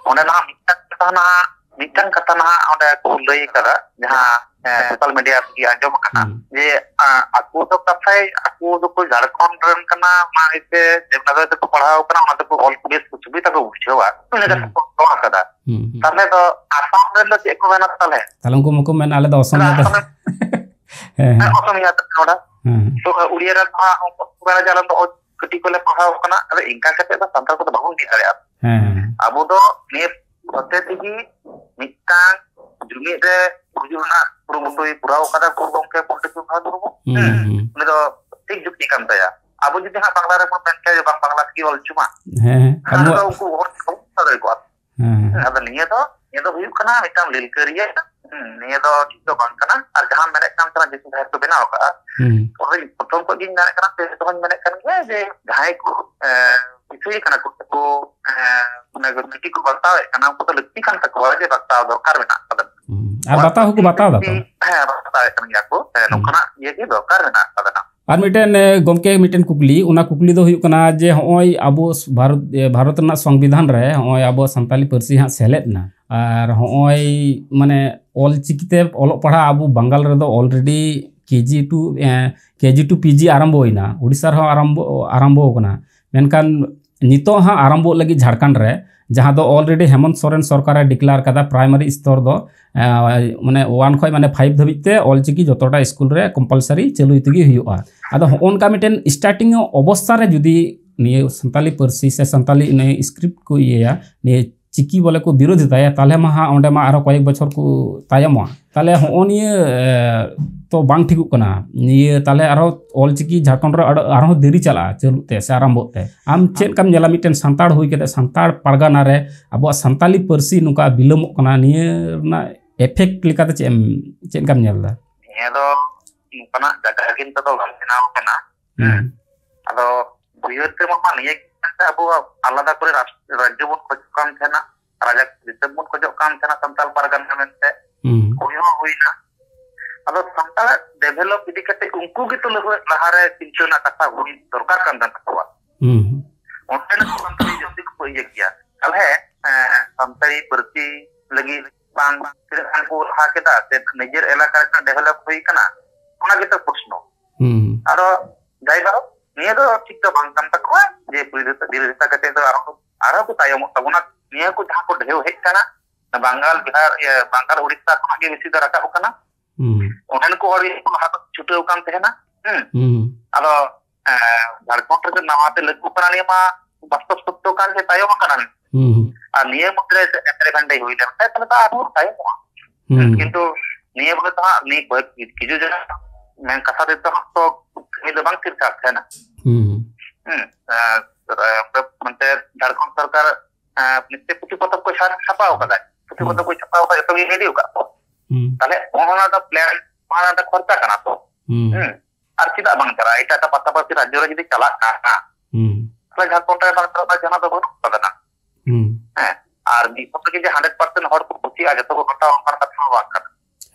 ᱚᱸᱰᱮ ᱱᱟᱦᱟᱜ ᱢᱤᱫᱴᱟᱝ ᱠᱟᱛᱷᱟ ᱱᱟᱦᱟᱜ, ᱢᱤᱫᱴᱟᱝ ᱠᱟᱛᱷᱟ ᱱᱟᱦᱟᱜ ᱚᱸᱰᱮ ᱠᱚ ᱞᱟᱹᱭ ᱠᱟᱫᱟ, ᱡᱟᱦᱟᱸ, ᱦᱮᱸ, ᱥᱳᱥᱟᱞ ᱢᱤᱰᱤᱭᱟ ᱨᱮᱜᱮ ᱟᱸᱡᱚᱢ ᱟᱠᱟᱱᱟ, ᱦᱩᱸ᱾ ᱡᱮ, ᱟ, ᱟᱠᱚ ᱫᱚ ᱠᱟᱛᱷᱟᱭ, ᱟᱠᱚ ᱫᱚᱠᱚ ᱡᱷᱟᱲᱠᱷᱚᱸᱰ ᱨᱮᱱ ᱠᱟᱱᱟ, ᱚᱱᱟ ᱤᱭᱟᱹᱛᱮ ᱫᱮᱵᱽᱱᱟᱜᱚᱨᱤ ᱛᱮᱠᱚ ᱯᱟᱲᱦᱟᱣ ᱠᱟᱱᱟ, ᱚᱱᱟ ᱛᱮᱠᱚ ᱚᱞ ᱵᱮᱥ ᱠᱚ ᱥᱩᱵᱤᱫᱷᱟ ᱠᱚ ᱵᱩᱡᱷᱟᱹᱣᱟ, ᱤᱱᱟᱹ ᱠᱟᱛᱷᱟ ᱦᱩᱸ᱾ ᱠᱚ ᱨᱚᱲ ᱠᱟᱫᱟ᱾ ᱦᱩᱸ, ᱦᱩᱸ᱾ ᱛᱟᱦᱞᱮ ᱫᱚ ᱟᱥᱟᱢ ᱨᱮᱱ ᱫᱚ ᱪᱮᱫ ᱠᱚ ᱢᱮᱱᱟ ᱛᱟᱦᱞᱮ? ᱛᱟᱦᱞᱮ ᱩᱱᱠᱩ ᱢᱟᱠᱚ ᱢᱮᱱᱟ, ᱟᱞᱮ ᱫᱚ ᱚᱥᱚᱢ ᱛᱟᱦᱞᱮ ᱜᱮ ᱛᱟᱦᱞᱮ᱾ ᱟᱥᱟᱢ ᱦᱮᱸ, ᱦᱮᱸ᱾ ᱚᱥᱚᱢᱤᱭᱟ ᱛᱮ ᱱᱚᱰᱮ᱾ ᱦᱮᱸ, ᱦᱮᱸ᱾ ᱛᱚ, ᱩᱲᱤᱭᱟ ᱨᱮᱱ ᱫᱚ ᱦᱟᱸᱜ ᱩᱱᱠᱩ ᱠᱚ ᱢᱮᱱᱟ ᱡᱮ ᱟᱞᱮ ᱫᱚ ᱚᱞ ᱠᱟᱹᱴᱤᱡ ᱠᱷᱚᱱ ᱞᱮ ᱯᱟᱲᱦᱟᱣ ᱟᱠᱟᱱᱟ, ᱟᱫᱚ ᱤᱱᱠᱟ ᱠᱟᱛᱮ ᱫᱚ ᱥᱟᱱᱛᱟᱲ ᱠᱚᱫᱚ ᱵᱟᱵᱚᱱ ᱢᱤᱫ ᱫᱟᱲᱮᱭᱟᱜᱼᱟ᱾ ᱦᱮᱸ, ᱦᱮᱸ᱾ ᱟᱵᱚ ᱫᱚ ᱱᱤᱭᱟᱹ ᱦᱚᱛᱮ ᱛᱮᱜᱮ ᱢᱤᱫᱴᱟᱝ ᱡᱩᱢᱤᱫ ᱨᱮ ᱦᱤᱡᱩᱜ ᱨᱮᱱᱟᱜ ᱠᱩᱨᱩᱢᱩᱴᱩᱭ ᱠᱚᱨᱟᱣ ᱠᱟᱫᱟ ᱜᱩᱨᱩ ᱜᱚᱢᱠᱮ ᱯᱚᱱᱰᱤᱛ ᱨᱚᱜᱷᱩᱱᱟᱛᱷ ᱢᱩᱨᱢᱩ᱾ ᱦᱩᱸ, ᱦᱮᱸ, ᱦᱩᱸ᱾ ᱩᱱᱤ ᱫᱚ ᱴᱷᱤᱠ ᱡᱩᱠᱛᱤ ᱠᱟᱱ ᱛᱟᱭᱟ᱾ ᱟᱵᱚ ᱡᱩᱫᱤ ᱦᱟᱸᱜ ᱵᱟᱝᱞᱟ ᱨᱮᱵᱚᱱ ᱢᱮᱱ ᱠᱮᱭᱟ ᱡᱮ ᱵᱟᱝ, ᱵᱟᱝᱞᱟ ᱛᱮᱜᱮ ᱚᱞ ᱦᱚᱪᱚ ᱢᱟ, ᱦᱮᱸ, ᱦᱮᱸ᱾ ᱛᱟᱦᱞᱮ ᱟᱵᱚᱣᱟᱜ ᱫᱚ ᱩᱱᱠᱩ ᱦᱚᱲ ᱠᱚ ᱵᱟᱠᱚ ᱵᱩᱡᱷᱟᱹᱣ ᱫᱟᱲᱮ ᱠᱚᱣᱟ᱾ ᱦᱮᱸ, ᱦᱮᱸ᱾ ᱟᱫᱚ ᱱᱤᱭᱟᱹ ᱫᱚ, ᱱᱤᱭᱟᱹ ᱫᱚ ᱦᱩᱭᱩᱜ ᱠᱟᱱᱟ ᱢᱤᱫᱴᱟᱝ ᱞᱤᱞᱠᱟᱹᱨᱤᱭᱟᱹ ᱦᱩᱸ, ᱱᱤᱭᱟᱹ ᱫᱚ ᱴᱷᱤᱠ ᱫᱚ ᱵᱟᱝ ᱠᱟᱱᱟ᱾ ᱟᱨ ᱡᱟᱦᱟᱸᱢ ᱢᱮᱱᱮᱫ ᱠᱟᱱ ᱛᱟᱦᱮᱱᱟ, ᱡᱮ ᱥᱩᱫᱷᱟᱹ ᱠᱚ ᱵᱮᱱᱟᱣ ᱟᱠᱟᱫᱼᱟ, ᱦᱩᱸ᱾ ᱚᱱᱟᱧ ᱯᱨᱚᱛᱷᱚᱢ ᱠᱷᱚᱱ ᱜᱤᱧ ᱢᱮᱱᱮᱫ ᱠᱟᱱᱟ, ᱥᱮ ᱫᱚᱦᱚᱧ ᱢᱮᱱᱮᱫ ᱠᱟᱱ ᱜᱮᱭᱟ, ᱡᱮ ᱡᱟᱦᱟᱸᱭ ᱠᱚ, ᱮ, ᱯᱤᱪᱷᱩᱭ ᱠᱟᱱᱟ ᱠᱚ, ᱩᱱᱠᱩ, ᱮ, ᱢᱟᱱᱮ ᱪᱤᱠᱤ ᱠᱚ ᱵᱟᱛᱟᱣᱮᱫ ᱠᱟᱱᱟ, ᱩᱱᱠᱩ ᱫᱚ ᱞᱟᱹᱠᱛᱤ ᱠᱟᱱ ᱛᱟᱠᱚᱣᱟ, ᱡᱮ ᱵᱟᱛᱟᱣ ᱫᱚᱨᱠᱟᱨ ᱢᱮᱱᱟᱜ ᱟᱠᱟᱫᱟ᱾ ᱦᱩᱸ᱾ ᱟᱨ ᱵᱟᱛᱟᱣ ᱦᱚᱸᱠᱚ ᱵᱟᱛᱟᱣ ᱫᱟᱠᱚ᱾ ᱦᱮᱸ, ᱵᱟᱛᱟᱣᱮᱫ ᱠᱟᱱ ᱜᱮᱭᱟ ᱠᱚ᱾ ᱦᱮᱸ, ᱦᱩᱸ᱾ ᱱᱚᱝᱠᱟᱱᱟᱜ ᱤᱭᱟᱹ ᱜᱮ ᱫᱚᱨᱠᱟᱨ ᱢᱮᱱᱟᱜ ᱟᱠᱟᱫᱟ ᱱᱟᱜ᱾ ᱟᱨ ᱢᱤᱫᱴᱮᱱ, ᱮ, ᱜᱚᱢᱠᱮ, ᱢᱤᱫᱴᱮᱱ ᱠᱩᱠᱞᱤ, ᱚᱱᱟ ᱠᱩᱠᱞᱤ ᱫᱚ ᱦᱩᱭᱩᱜ ᱠᱟᱱᱟ ᱡᱮ ᱦᱚᱸᱜᱼᱚᱭ ᱟᱵᱚ ᱵᱷᱟᱨᱚᱛ, ᱮ, ᱵᱷᱟᱨᱚᱛ ᱨᱮᱱᱟᱜ ᱥᱚᱝᱵᱤᱫᱷᱟᱱ ᱨᱮ ᱦᱚᱸᱜᱼᱚᱭ ᱟᱵᱚ ᱥᱟᱱᱛᱟᱞᱤ ᱯᱟᱹᱨᱥᱤ ᱦᱟᱸᱜ ᱥᱮᱞᱮᱫ ᱮᱱᱟ, ᱟᱨ ᱦᱚᱸᱜᱼᱚᱭ ᱢᱟᱱᱮ ᱚᱞ ᱪᱤᱠᱤ ᱛᱮ ᱚᱞᱚᱜ ᱯᱟᱲᱦᱟᱜ ᱟᱵᱚ ᱵᱟᱝᱜᱟᱞ ᱨᱮᱫᱚ already ᱠᱮ ᱡᱤ ᱴᱩ, ᱮ, ᱠᱮ ᱡᱤ ᱴᱩ ᱯᱤ ᱡᱤ ᱟᱨᱟᱢᱵᱚᱭᱮᱱᱟ, ᱩᱲᱤᱥᱥᱟ ᱨᱮᱦᱚᱸ ᱟᱨᱟᱢᱵᱚ, ᱟᱨᱟᱢᱵᱚ ᱟᱠᱟᱱᱟ, ᱢᱮᱱᱠᱷᱟᱱ ᱱᱤᱛᱚᱜ ᱦᱟᱸᱜ ᱟᱨᱟᱢᱵᱚᱜ ᱞᱟᱹᱜᱤᱫ ᱡᱷᱟᱲᱠᱷᱚᱸᱰ ᱨᱮ, ᱡᱟᱦᱟᱸ ᱫᱚ already ᱦᱮᱢᱚᱱᱛ ᱥᱚᱨᱮᱱ ᱥᱚᱨᱠᱟᱨᱮ declare ᱠᱟᱫᱟ, primary ᱥᱛᱚᱨ ᱫᱚ, ᱮ, ᱢᱟᱱᱮ one ᱠᱷᱚᱱ ᱢᱟᱱᱮ five ᱫᱷᱟᱹᱵᱤᱡ ᱛᱮ ᱚᱞ ᱪᱤᱠᱤ ᱡᱚᱛᱚᱴᱟ ᱥᱠᱩᱞ ᱨᱮ compulsory ᱪᱟᱹᱞᱩᱭ ᱛᱮᱜᱮ ᱦᱩᱭᱩᱜᱼᱟ᱾ ᱟᱫᱚ ᱦᱚᱸᱜᱼᱚ ᱱᱚᱝᱠᱟ ᱢᱤᱫᱴᱮᱱ starting ᱚᱵᱚᱥᱛᱟ ᱨᱮ ᱡᱩᱫᱤ ᱱᱤᱭᱟᱹ ᱥᱟᱱᱛᱟᱞᱤ ᱯᱟᱹᱨᱥᱤ ᱥᱮ ᱥᱟᱱᱛᱟᱞᱤ ᱱᱤᱭᱟᱹ script ᱠᱚ ᱤᱭᱟᱹᱭᱟ, ᱱᱤᱭᱟᱹ ᱪᱤᱠᱤ ᱵᱚᱞᱮ ᱠᱚ ᱵᱤᱨᱳᱫᱷᱤᱛᱟᱭᱟ, ᱛᱟᱦᱚᱞᱮ ᱢᱟ ᱦᱟᱸᱜ ᱚᱸᱰᱮ ᱢᱟ ᱟᱨᱦᱚᱸ ᱠᱚᱭᱮᱠ ᱵᱚᱪᱷᱚᱨ ᱠᱚ ᱛᱟᱭᱚᱢᱚᱜᱼᱟ᱾ ᱛᱟᱦᱚᱞᱮ ᱦᱚᱸᱜᱼᱚ ᱱᱤᱭᱟᱹ, ᱮ, ᱛᱚ ᱵᱟᱝ ᱴᱷᱤᱠᱚᱜ ᱠᱟᱱᱟ᱾ ᱱᱤᱭᱟᱹ ᱛᱟᱦᱚᱞᱮ ᱟᱨᱦᱚᱸ ᱚᱞ ᱪᱤᱠᱤ ᱡᱷᱟᱲᱠᱷᱚᱸᱰ ᱨᱮ ᱟᱨ-, ᱟᱨᱦᱚᱸ ᱫᱮᱨᱤ ᱪᱟᱞᱟᱜᱼᱟ ᱪᱟᱹᱞᱩᱜ ᱛᱮ ᱥᱮ ᱟᱨᱟᱢᱵᱚᱜ ᱛᱮ᱾ ᱟᱢ ᱪᱮᱫ ᱞᱮᱠᱟᱢ ᱧᱮᱞᱟ, ᱢᱤᱫᱴᱮᱱ ᱥᱟᱱᱛᱟᱲ ᱦᱩᱭ ᱠᱟᱛᱮ ᱥᱟᱱᱛᱟᱲ ᱯᱟᱨᱜᱟᱱᱟ ᱨᱮ ᱟᱵᱚᱣᱟᱜ ᱥᱟᱱᱛᱟᱞᱤ ᱯᱟᱹᱨᱥᱤ ᱱᱚᱝᱠᱟ ᱵᱤᱞᱚᱢᱚᱜ ᱠᱟᱱᱟ, ᱱᱤᱭᱟᱹ ᱨᱮᱱᱟᱜ effect ᱞᱮᱠᱟᱛᱮ ᱪᱮᱫ ᱮᱢ, ᱪᱮᱫ ᱞᱮᱠᱟᱢ ᱧᱮᱞ ᱮᱫᱟ? ᱱᱤᱭᱟᱹ ᱫᱚ ᱱᱚᱝᱠᱟᱱᱟᱜ ᱡᱟᱭᱜᱟ ᱨᱮᱜᱮ ᱱᱤᱛᱚᱜ ᱫᱚ ᱵᱟᱝ ᱵᱮᱱᱟᱣ ᱠᱟᱱᱟ᱾ ᱦᱩᱸ᱾ ᱟᱫᱚ ᱩᱭᱦᱟᱹᱨ ᱛᱮᱢᱟ ᱢᱟ ᱱᱤᱭᱟᱹ ᱜᱮ ᱢᱮᱱᱛᱮ ᱟᱵᱚ ᱟᱞᱟᱫᱟ ᱠᱚᱨᱮ ᱨᱟᱥ-, ᱨᱟᱡᱽᱡᱚ ᱵᱚᱱ ᱠᱷᱚᱡᱚᱜ ᱠᱟᱱ ᱛᱟᱦᱮᱱᱟ, ᱨᱟᱡᱟ ᱫᱤᱥᱚᱢ ᱵᱚᱱ ᱠᱷᱚᱡᱚᱜ ᱠᱟᱱ ᱛᱟᱦᱮᱱᱟ ᱥᱟᱱᱛᱟᱲ ᱯᱟᱨᱜᱟᱱᱟ ᱢᱮᱱᱛᱮ᱾ ᱦᱩᱸ᱾ ᱦᱩᱭ ᱦᱚᱸ ᱦᱩᱭᱱᱟ᱾ ᱟᱫᱚ ᱥᱟᱱᱛᱟᱲᱟᱜ develop ᱤᱫᱤ ᱠᱟᱛᱮ ᱩᱱᱠᱩ ᱜᱮᱛᱚ ᱞᱟᱦᱟ-, ᱞᱟᱦᱟᱨᱮ ᱪᱤᱱᱛᱟᱹ ᱨᱮᱱᱟᱜ ᱠᱟᱛᱷᱟ ᱦᱩᱭ ᱫᱚᱨᱠᱟᱨ ᱠᱟᱱ ᱛᱟᱠᱚᱣᱟ᱾ ᱦᱩᱸ᱾ ᱚᱱᱛᱮᱱᱟᱜ ᱥᱟᱱᱛᱟᱲᱤ ᱡᱟᱹᱥᱛᱤ ᱠᱚ ᱤᱭᱟᱹ ᱜᱮᱭᱟ᱾ ᱛᱟᱦᱞᱮ, ᱮᱸ, ᱥᱟᱱᱛᱟᱲᱤ ᱯᱟᱹᱨᱥᱤ ᱞᱟᱹᱜᱤᱫ ᱵᱟᱝ ᱛᱤᱱᱟᱹᱜ ᱜᱟᱱ ᱠᱚ ᱞᱟᱦᱟ ᱠᱮᱫᱟ ᱥᱮ ᱱᱤᱡᱮᱨ ᱮᱞᱟᱠᱟ ᱨᱮ develop ᱦᱩᱭ ᱠᱟᱱᱟ, ᱚᱱᱟ ᱜᱮᱛᱚ ᱯᱨᱚᱥᱱᱚ᱾ ᱦᱩᱸ᱾ ᱟᱫᱚ ᱡᱟᱭ ᱵᱟ ᱦᱳᱠ, ᱱᱤᱭᱟᱹ ᱫᱚ ᱴᱷᱤᱠ ᱫᱚ ᱵᱟᱝ ᱠᱟᱱ ᱛᱟᱠᱚᱣᱟ ᱡᱮ ᱵᱤᱨᱳᱫᱷᱤᱛᱟ, ᱵᱤᱨᱳᱫᱷᱤᱛᱟ ᱠᱟᱛᱮ ᱫᱚ ᱟᱨᱦᱚᱸ, ᱟᱨᱦᱚᱸ ᱠᱚ ᱛᱟᱭᱚᱢᱚᱜ ᱛᱟᱵᱚᱱᱟ᱾ ᱱᱤᱭᱟᱹ ᱠᱚ ᱡᱟᱦᱟᱸ ᱠᱚ ᱰᱷᱮᱣ ᱦᱮᱡ ᱠᱟᱱᱟ, ᱵᱟᱝᱜᱟᱞ, ᱵᱤᱦᱟᱨ, ᱤᱭᱟᱹ, ᱵᱟᱝᱜᱟᱞ, ᱩᱲᱤᱥᱥᱟ ᱠᱷᱚᱱᱟᱜ ᱜᱮ ᱵᱮᱥᱤ ᱫᱚ ᱨᱟᱠᱟᱵ ᱠᱟᱱᱟ᱾ ᱦᱩᱸ᱾ ᱚᱸᱰᱮᱱ ᱠᱚ ᱦᱚᱲ ᱜᱮᱠᱚ ᱞᱟᱦᱟ ᱠᱚ ᱪᱷᱩᱴᱟᱹᱣ ᱠᱟᱱ ᱛᱟᱦᱮᱱᱟ᱾ ᱦᱩᱸ᱾ ᱦᱩᱸ᱾ ᱟᱫᱚ, ᱮᱸ, ᱡᱷᱟᱲᱠᱷᱚᱸᱰ ᱨᱮᱫᱚ ᱱᱟᱣᱟ ᱛᱮ ᱞᱟᱹᱜᱩ ᱠᱟᱱᱟ, ᱱᱤᱭᱟᱹ ᱢᱟ ᱵᱟᱥᱛᱚᱵ ᱥᱚᱛᱛᱚ ᱠᱟᱱ ᱜᱮ, ᱛᱟᱭᱚᱢ ᱟᱠᱟᱱᱟ᱾ ᱦᱩᱸ᱾ ᱟᱨ ᱱᱤᱭᱟᱹ ᱢᱩᱫᱽᱨᱮ ᱮᱯᱮᱨ ᱦᱮᱸᱰᱮ ᱦᱩᱭ ᱞᱮᱱᱠᱷᱟᱱ ᱛᱟᱦᱞᱮ ᱫᱚ ᱟᱨᱦᱚᱸ ᱛᱟᱭᱚᱢᱚᱜᱼᱟ᱾ ᱦᱩᱸ᱾ ᱠᱤᱱᱛᱩ ᱱᱤᱭᱟᱹ ᱵᱚᱞᱮ ᱫᱚ ᱦᱟᱸᱜ ᱱᱤᱭᱟᱹ ᱠᱚᱭᱮᱠ ᱠᱤᱪᱷᱩ ᱡᱚᱱ ᱢᱮᱱ ᱠᱟᱛᱷᱟ ᱛᱮᱫᱚ ᱦᱟᱸᱜ ᱛᱚ ᱠᱟᱹᱢᱤ ᱫᱚ ᱵᱟᱝ ᱛᱤᱨ ᱠᱟᱜ ᱛᱟᱦᱮᱱᱟ᱾ ᱦᱩᱸ᱾ ᱦᱩᱸ᱾ ᱟᱨ, ᱟᱨ, ᱚᱱᱛᱮ ᱡᱷᱟᱲᱠᱷᱚᱸᱰ ᱥᱚᱨᱠᱟᱨ, ᱟᱨ, ᱢᱤᱫᱴᱮᱡ ᱯᱩᱛᱷᱤ ᱯᱚᱛᱚᱵ ᱠᱚ ᱪᱷᱟᱯ-, ᱪᱷᱟᱯᱟᱣ ᱠᱟᱫᱟ᱾ ᱯᱩᱛᱷᱤ ᱦᱩᱸ᱾ ᱯᱚᱛᱚᱵ ᱠᱚ ᱪᱷᱟᱯᱟᱣ ᱠᱟᱫᱟ, ᱡᱚᱛᱚ ᱜᱮ ᱨᱮᱰᱤ ᱟᱠᱟᱫ ᱠᱚ᱾ ᱦᱩᱸ᱾ ᱛᱟᱦᱞᱮ ᱚᱱᱟ ᱫᱚ ᱯᱞᱮᱱ, ᱚᱱᱟ ᱫᱚ ᱠᱷᱚᱨᱪᱟ ᱠᱟᱱᱟ ᱛᱚ᱾ ᱦᱩᱸ᱾ ᱦᱩᱸ᱾ ᱟᱨ ᱪᱮᱫᱟᱜ ᱵᱟᱝ ᱪᱟᱞᱟᱜᱼᱟ? ᱮᱴᱟᱜ ᱮᱴᱟᱜ ᱯᱟᱥᱟᱯᱟᱥᱤ ᱨᱟᱡᱽᱡᱚ ᱨᱮ ᱡᱩᱫᱤ ᱪᱟᱞᱟᱜ ᱠᱟᱱᱟ, ᱦᱩᱸ᱾ ᱛᱟᱦᱞᱮ ᱡᱷᱟᱲᱠᱷᱚᱸᱰ ᱨᱮ ᱵᱟᱝ ᱪᱟᱞᱟᱜ ᱨᱮᱱᱟᱜ ᱡᱟᱦᱟᱱᱟᱜ ᱫᱚ ᱵᱟᱹᱱᱩᱜ ᱠᱟᱫᱟ ᱱᱟᱜ᱾ ᱦᱩᱸ᱾ ᱦᱮᱸ, ᱟᱨ ᱢᱤᱫ ᱥᱚᱸᱜᱮ ᱡᱮ ᱦᱟᱱᱰᱨᱮᱰ ᱯᱟᱨᱥᱮᱱᱴ ᱦᱚᱲ ᱠᱚ ᱠᱩᱥᱤᱜᱼᱟ, ᱡᱚᱛᱚ ᱠᱚ ᱦᱟᱛᱟᱣᱟ, ᱚᱱᱠᱟᱱ ᱠᱟᱛᱷᱟ ᱦᱚᱸ ᱵᱟᱝ ᱠᱟᱱᱟ᱾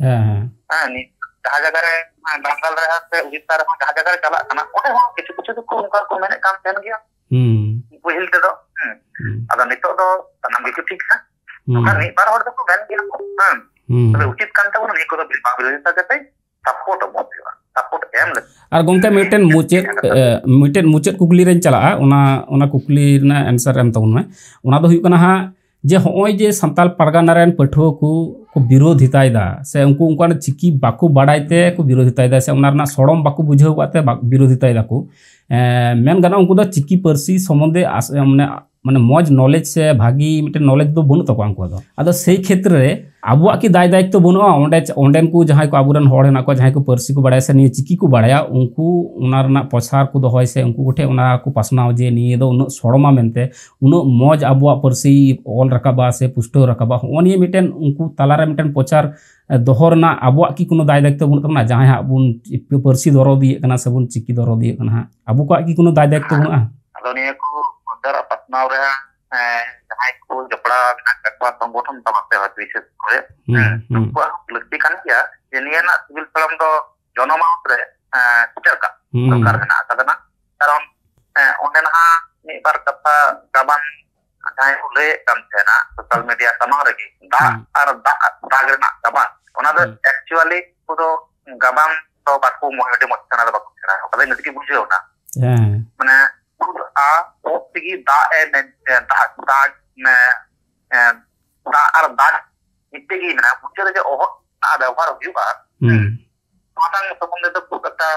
ᱦᱮᱸ, ᱦᱮᱸ᱾ ᱦᱮᱸ, ᱱᱤᱛ ᱡᱟᱦᱟᱸ ᱡᱟᱭᱜᱟ ᱨᱮ, ᱦᱮᱸ, ᱵᱟᱝᱜᱟᱞ ᱨᱮ ᱥᱮ ᱩᱲᱤᱥᱥᱟ ᱨᱮᱦᱚᱸ ᱡᱟᱦᱟᱸ ᱡᱟᱭᱜᱟ ᱨᱮ ᱪᱟᱞᱟᱜ ᱠᱟᱱᱟ, ᱚᱸᱰᱮ ᱦᱚᱸ ᱠᱤᱪᱷᱩ ᱠᱤᱪᱷᱩ ᱫᱚᱠᱚ ᱚᱱᱠᱟ ᱠᱚ ᱢᱮᱱᱮᱫ ᱠᱟᱱ ᱛᱟᱦᱮᱱ ᱜᱮᱭᱟ᱾ ᱦᱩᱸ᱾ ᱯᱟᱹᱦᱤᱞ ᱛᱮᱫᱚ, ᱦᱮᱸ᱾ ᱦᱩᱸ᱾ ᱟᱫᱚ ᱱᱤᱛᱚᱜ ᱫᱚ ᱥᱟᱱᱟᱢ ᱜᱮᱠᱚ ᱴᱷᱤᱠ ᱠᱟᱱᱟ᱾ ᱦᱩᱸ᱾ ᱱᱚᱝᱠᱟ ᱢᱤᱫ ᱵᱟᱨ ᱦᱚᱲ ᱫᱚᱠᱚ ᱢᱮᱱ ᱜᱮᱭᱟ ᱠᱚ, ᱦᱮᱸ᱾ ᱦᱩᱸ᱾ ᱛᱚᱵᱮ ᱩᱪᱤᱛ ᱠᱟᱱ ᱛᱟᱵᱚᱱᱟ ᱱᱤᱭᱟᱹ ᱠᱚᱫᱚ ᱵᱤᱨᱵᱟᱝ ᱵᱤᱨᱳᱫᱷᱤᱛᱟ ᱠᱟᱛᱮ ᱥᱟᱯᱳᱨᱴ ᱮᱢᱚᱜ ᱦᱩᱭᱩᱜᱼᱟ᱾ ᱥᱟᱯᱳᱨᱴ ᱮᱢ ᱞᱟᱹᱜᱤᱫ᱾ ᱟᱨ ᱜᱚᱢᱠᱮ, ᱢᱤᱫᱴᱮᱱ ᱢᱩᱪᱟᱹᱫ, ᱦᱮᱸ, ᱠᱟᱛᱷᱟ᱾ ᱮ, ᱢᱤᱫᱴᱮᱱ ᱢᱩᱪᱟᱹᱫ ᱠᱩᱠᱞᱤ ᱨᱮᱧ ᱪᱟᱞᱟᱜᱼᱟ, ᱚᱱᱟ, ᱚᱱᱟ ᱠᱩᱠᱞᱤ ᱨᱮᱱᱟᱜ ᱮᱱᱥᱟᱨ ᱮᱢ ᱛᱟᱵᱚᱱ ᱢᱮ᱾ ᱚᱱᱟ ᱫᱚ ᱦᱩᱭᱩᱜ ᱠᱟᱱᱟ ᱦᱟᱸᱜ, ᱡᱮ ᱦᱚᱸᱜᱼᱚᱭ ᱡᱮ ᱥᱟᱱᱛᱟᱲ ᱯᱟᱨᱜᱟᱱᱟ ᱨᱮᱱ ᱯᱟᱹᱴᱷᱩᱣᱟᱹ ᱠᱚ, ᱠᱚ ᱵᱤᱨᱳᱫᱷᱤᱛᱟᱭᱮᱫᱟ, ᱥᱮ ᱩᱱᱠᱩ ᱩᱱᱠᱩᱣᱟᱜ ᱪᱤᱠᱤ ᱵᱟᱠᱚ ᱵᱟᱲᱟᱭ ᱛᱮ ᱠᱚ ᱵᱤᱨᱳᱫᱷᱤᱛᱟᱭᱮᱫᱟ, ᱥᱮ ᱚᱱᱟ ᱨᱮᱱᱟᱜ ᱥᱚᱲᱚᱢ ᱵᱟᱠᱚ ᱵᱩᱡᱷᱟᱹᱣ ᱠᱟᱜ ᱛᱮ ᱵᱟ-, ᱵᱤᱨᱳᱫᱷᱤᱛᱟᱭ ᱫᱟᱠᱚ᱾ ᱮᱸ, ᱢᱮᱱ ᱜᱟᱱᱚᱜᱼᱟ, ᱩᱱᱠᱩ ᱫᱚ ᱪᱤᱠᱤ ᱯᱟᱹᱨᱥᱤ ᱥᱚᱢᱵᱚᱱᱫᱷᱮ ᱟᱥ-, ᱢᱟᱱᱮ, ᱢᱟᱱᱮ, ᱢᱚᱡᱽ ᱱᱚᱞᱮᱡᱽ ᱥᱮ ᱵᱷᱟᱹᱜᱤ ᱢᱤᱫᱴᱮᱱ ᱱᱚᱞᱮᱡᱽ ᱫᱚ ᱵᱟᱹᱱᱩᱜ ᱛᱟᱠᱚᱣᱟ ᱩᱱᱠᱩᱣᱟᱜ ᱫᱚ᱾ ᱟᱫᱚ ᱥᱮᱭ ᱠᱷᱮᱛᱨᱮ ᱨᱮ ᱟᱵᱚᱣᱟᱜ ᱠᱤ ᱫᱟᱭ ᱫᱟᱭᱤᱛᱛᱚ ᱵᱟᱹᱱᱩᱜᱼᱟ? ᱚᱸᱰᱮ ᱪ-, ᱚᱸᱰᱮᱱ ᱠᱚ ᱡᱟᱦᱟᱸᱭ ᱠᱚ ᱟᱵᱚᱨᱮᱱ ᱦᱚᱲ ᱦᱮᱱᱟᱜ ᱠᱚᱣᱟ, ᱡᱟᱦᱟᱸᱭ ᱠᱚ ᱯᱟᱹᱨᱥᱤ ᱠᱚ ᱵᱟᱲᱟᱭᱟ ᱥᱮ ᱱᱤᱭᱟᱹ ᱪᱤᱠᱤ ᱠᱚ ᱵᱟᱲᱟᱭᱟ, ᱩᱱᱠᱩ ᱚᱱᱟ ᱨᱮᱱᱟᱜ ᱯᱨᱚᱪᱟᱨ ᱠᱚ ᱫᱚᱦᱚᱭ ᱥᱮ ᱩᱱᱠᱩ ᱠᱚᱴᱷᱮᱱ ᱚᱱᱟ ᱠᱚ ᱯᱟᱥᱱᱟᱣ ᱡᱮ ᱱᱤᱭᱟᱹ ᱫᱚ ᱩᱱᱟᱹᱜ ᱥᱚᱲᱚᱢᱟ ᱢᱮᱱᱛᱮ, ᱩᱱᱟᱹᱜ ᱢᱚᱡᱽ ᱟᱵᱚᱣᱟᱜ ᱯᱟᱹᱨᱥᱤ ᱚᱞ ᱨᱟᱠᱟᱵᱟ ᱥᱮ ᱯᱩᱥᱴᱟᱹᱣ ᱨᱟᱠᱟᱵᱟ, ᱦᱚᱸᱜᱼᱚ ᱱᱤᱭᱟᱹ ᱢᱤᱫᱴᱮᱱ ᱩᱱᱠᱩ ᱛᱟᱞᱟᱨᱮ ᱢᱤᱫᱴᱮᱱ ᱯᱨᱚᱪᱟᱨ, ᱮ, ᱫᱚᱦᱚ ᱨᱮᱱᱟᱜ ᱟᱵᱚᱣᱟᱜ ᱠᱤ ᱠᱳᱱᱳ ᱫᱟᱭ ᱫᱟᱭᱤᱛᱛᱚ ᱵᱟᱹᱱᱩᱜ ᱛᱟᱵᱚᱱᱟ? ᱡᱟᱦᱟᱸᱭ ᱦᱟᱸᱜ ᱵᱚᱱ ᱯᱟᱹᱨᱥᱤ ᱫᱚᱨᱚᱫᱤᱭᱮᱫ ᱠᱟᱱᱟ ᱥᱮᱵᱚᱱ ᱪᱤᱠᱤ ᱫᱚᱨᱚᱫᱤᱭᱮᱫ ᱠᱟᱱᱟ ᱦᱟᱸᱜ, ᱟᱵᱚ ᱠᱚᱣᱟᱜ ᱠᱤ ᱠᱳᱱᱳ ᱫᱟᱭ ᱫᱟᱭᱤᱛᱛᱚ ᱵᱟᱹᱱᱩᱜᱼᱟ? ᱟᱫᱚ ᱱᱤᱭᱟᱹ ᱠᱚ ᱯᱨᱚᱪᱟᱨ ᱟᱨ ᱯᱟᱥᱱᱟᱣ ᱨᱮ, ᱮ, ᱡᱟᱦᱟᱸᱭ ᱠᱚ ᱡᱚᱯᱲᱟᱣ ᱢᱮᱱᱟᱜ ᱟᱠᱟᱫ ᱠᱚᱣᱟ ᱥᱚᱝᱜᱚᱴᱷᱚᱱ ᱛᱟᱞᱟᱛᱮ ᱦᱚᱭᱛᱳ ᱵᱤᱥᱮᱥ ᱠᱚᱨᱮ, ᱦᱩᱸ, ᱦᱮᱸ, ᱦᱩᱸ᱾ ᱩᱱᱠᱩᱣᱟᱜ ᱦᱚᱸ ᱞᱟᱹᱠᱛᱤ ᱠᱟᱱ ᱜᱮᱭᱟ ᱡᱮ ᱱᱤᱭᱟᱹ ᱨᱮᱱᱟᱜ ᱥᱤᱵᱤᱞ ᱥᱚᱲᱚᱢ ᱫᱚ ᱡᱚᱱᱚᱢᱟᱱᱚᱥ ᱨᱮ, ᱮ, ᱥᱮᱴᱮᱨ ᱠᱟᱜ ᱦᱩᱸ᱾ ᱫᱚᱨᱠᱟᱨ ᱢᱮᱱᱟᱜ ᱟᱠᱟᱫᱟ ᱱᱟᱜ᱾ ᱠᱟᱨᱚᱱ, ᱮ, ᱚᱸᱰᱮ ᱱᱟᱦᱟᱜ ᱢᱤᱫ ᱵᱟᱨ ᱠᱟᱛᱷᱟ ᱜᱟᱵᱟᱱ ᱡᱟᱦᱟᱸᱭ ᱠᱚ ᱞᱟᱹᱭᱮᱫ ᱠᱟᱱ ᱛᱟᱦᱮᱱᱟ ᱥᱳᱥᱟᱞ ᱢᱤᱰᱤᱭᱟ ᱥᱟᱢᱟᱝ ᱨᱮᱜᱮ, ᱫᱟᱜ ᱦᱩᱸ᱾ ᱟᱨ ᱫᱟᱜ ᱫᱟᱜ ᱨᱮᱱᱟᱜ ᱜᱟᱵᱟᱱ, ᱚᱱᱟ ᱫᱚ ᱦᱩᱸ᱾ ᱮᱠᱪᱩᱣᱟᱞᱤ ᱩᱱᱠᱩ ᱫᱚ ᱜᱟᱵᱟᱱ ᱫᱚ ᱵᱟᱠᱚ ᱢᱚ-, ᱟᱹᱰᱤ ᱢᱚᱡᱽ ᱥᱮᱬᱟ ᱫᱚ ᱵᱟᱠᱚ ᱥᱮᱬᱟ ᱟᱠᱟᱫᱟ, ᱤᱱᱟᱹ ᱛᱮᱜᱮ ᱵᱩᱡᱷᱟᱹᱣ ᱮᱱᱟ᱾ ᱦᱮᱸ᱾ ᱢᱟᱱᱮ ᱟ ᱚ ᱛᱮᱜᱮ ᱫᱟᱜ ᱮ ᱢᱮᱱ, ᱮ, ᱫᱟᱜ, ᱫᱟᱜ, ᱢᱟᱱᱮ, ᱮ, ᱫᱟᱜ ᱟᱨ ᱫᱟᱜ ᱢᱤᱫᱴᱮᱡ ᱜᱮ ᱢᱮᱱᱟᱜᱼᱟ, ᱢᱩᱪᱟᱹᱫ ᱨᱮ ᱡᱮ ᱚᱦᱚᱫ ᱫᱟᱜ ᱵᱮᱵᱚᱦᱟᱨ ᱦᱩᱭᱩᱜᱼᱟ, ᱦᱩᱸ᱾ ᱱᱚᱣᱟᱴᱟᱝ ᱥᱚᱢᱵᱚᱱᱫᱷᱮ ᱫᱚ ᱠᱷᱩᱵ ᱮᱠᱴᱟ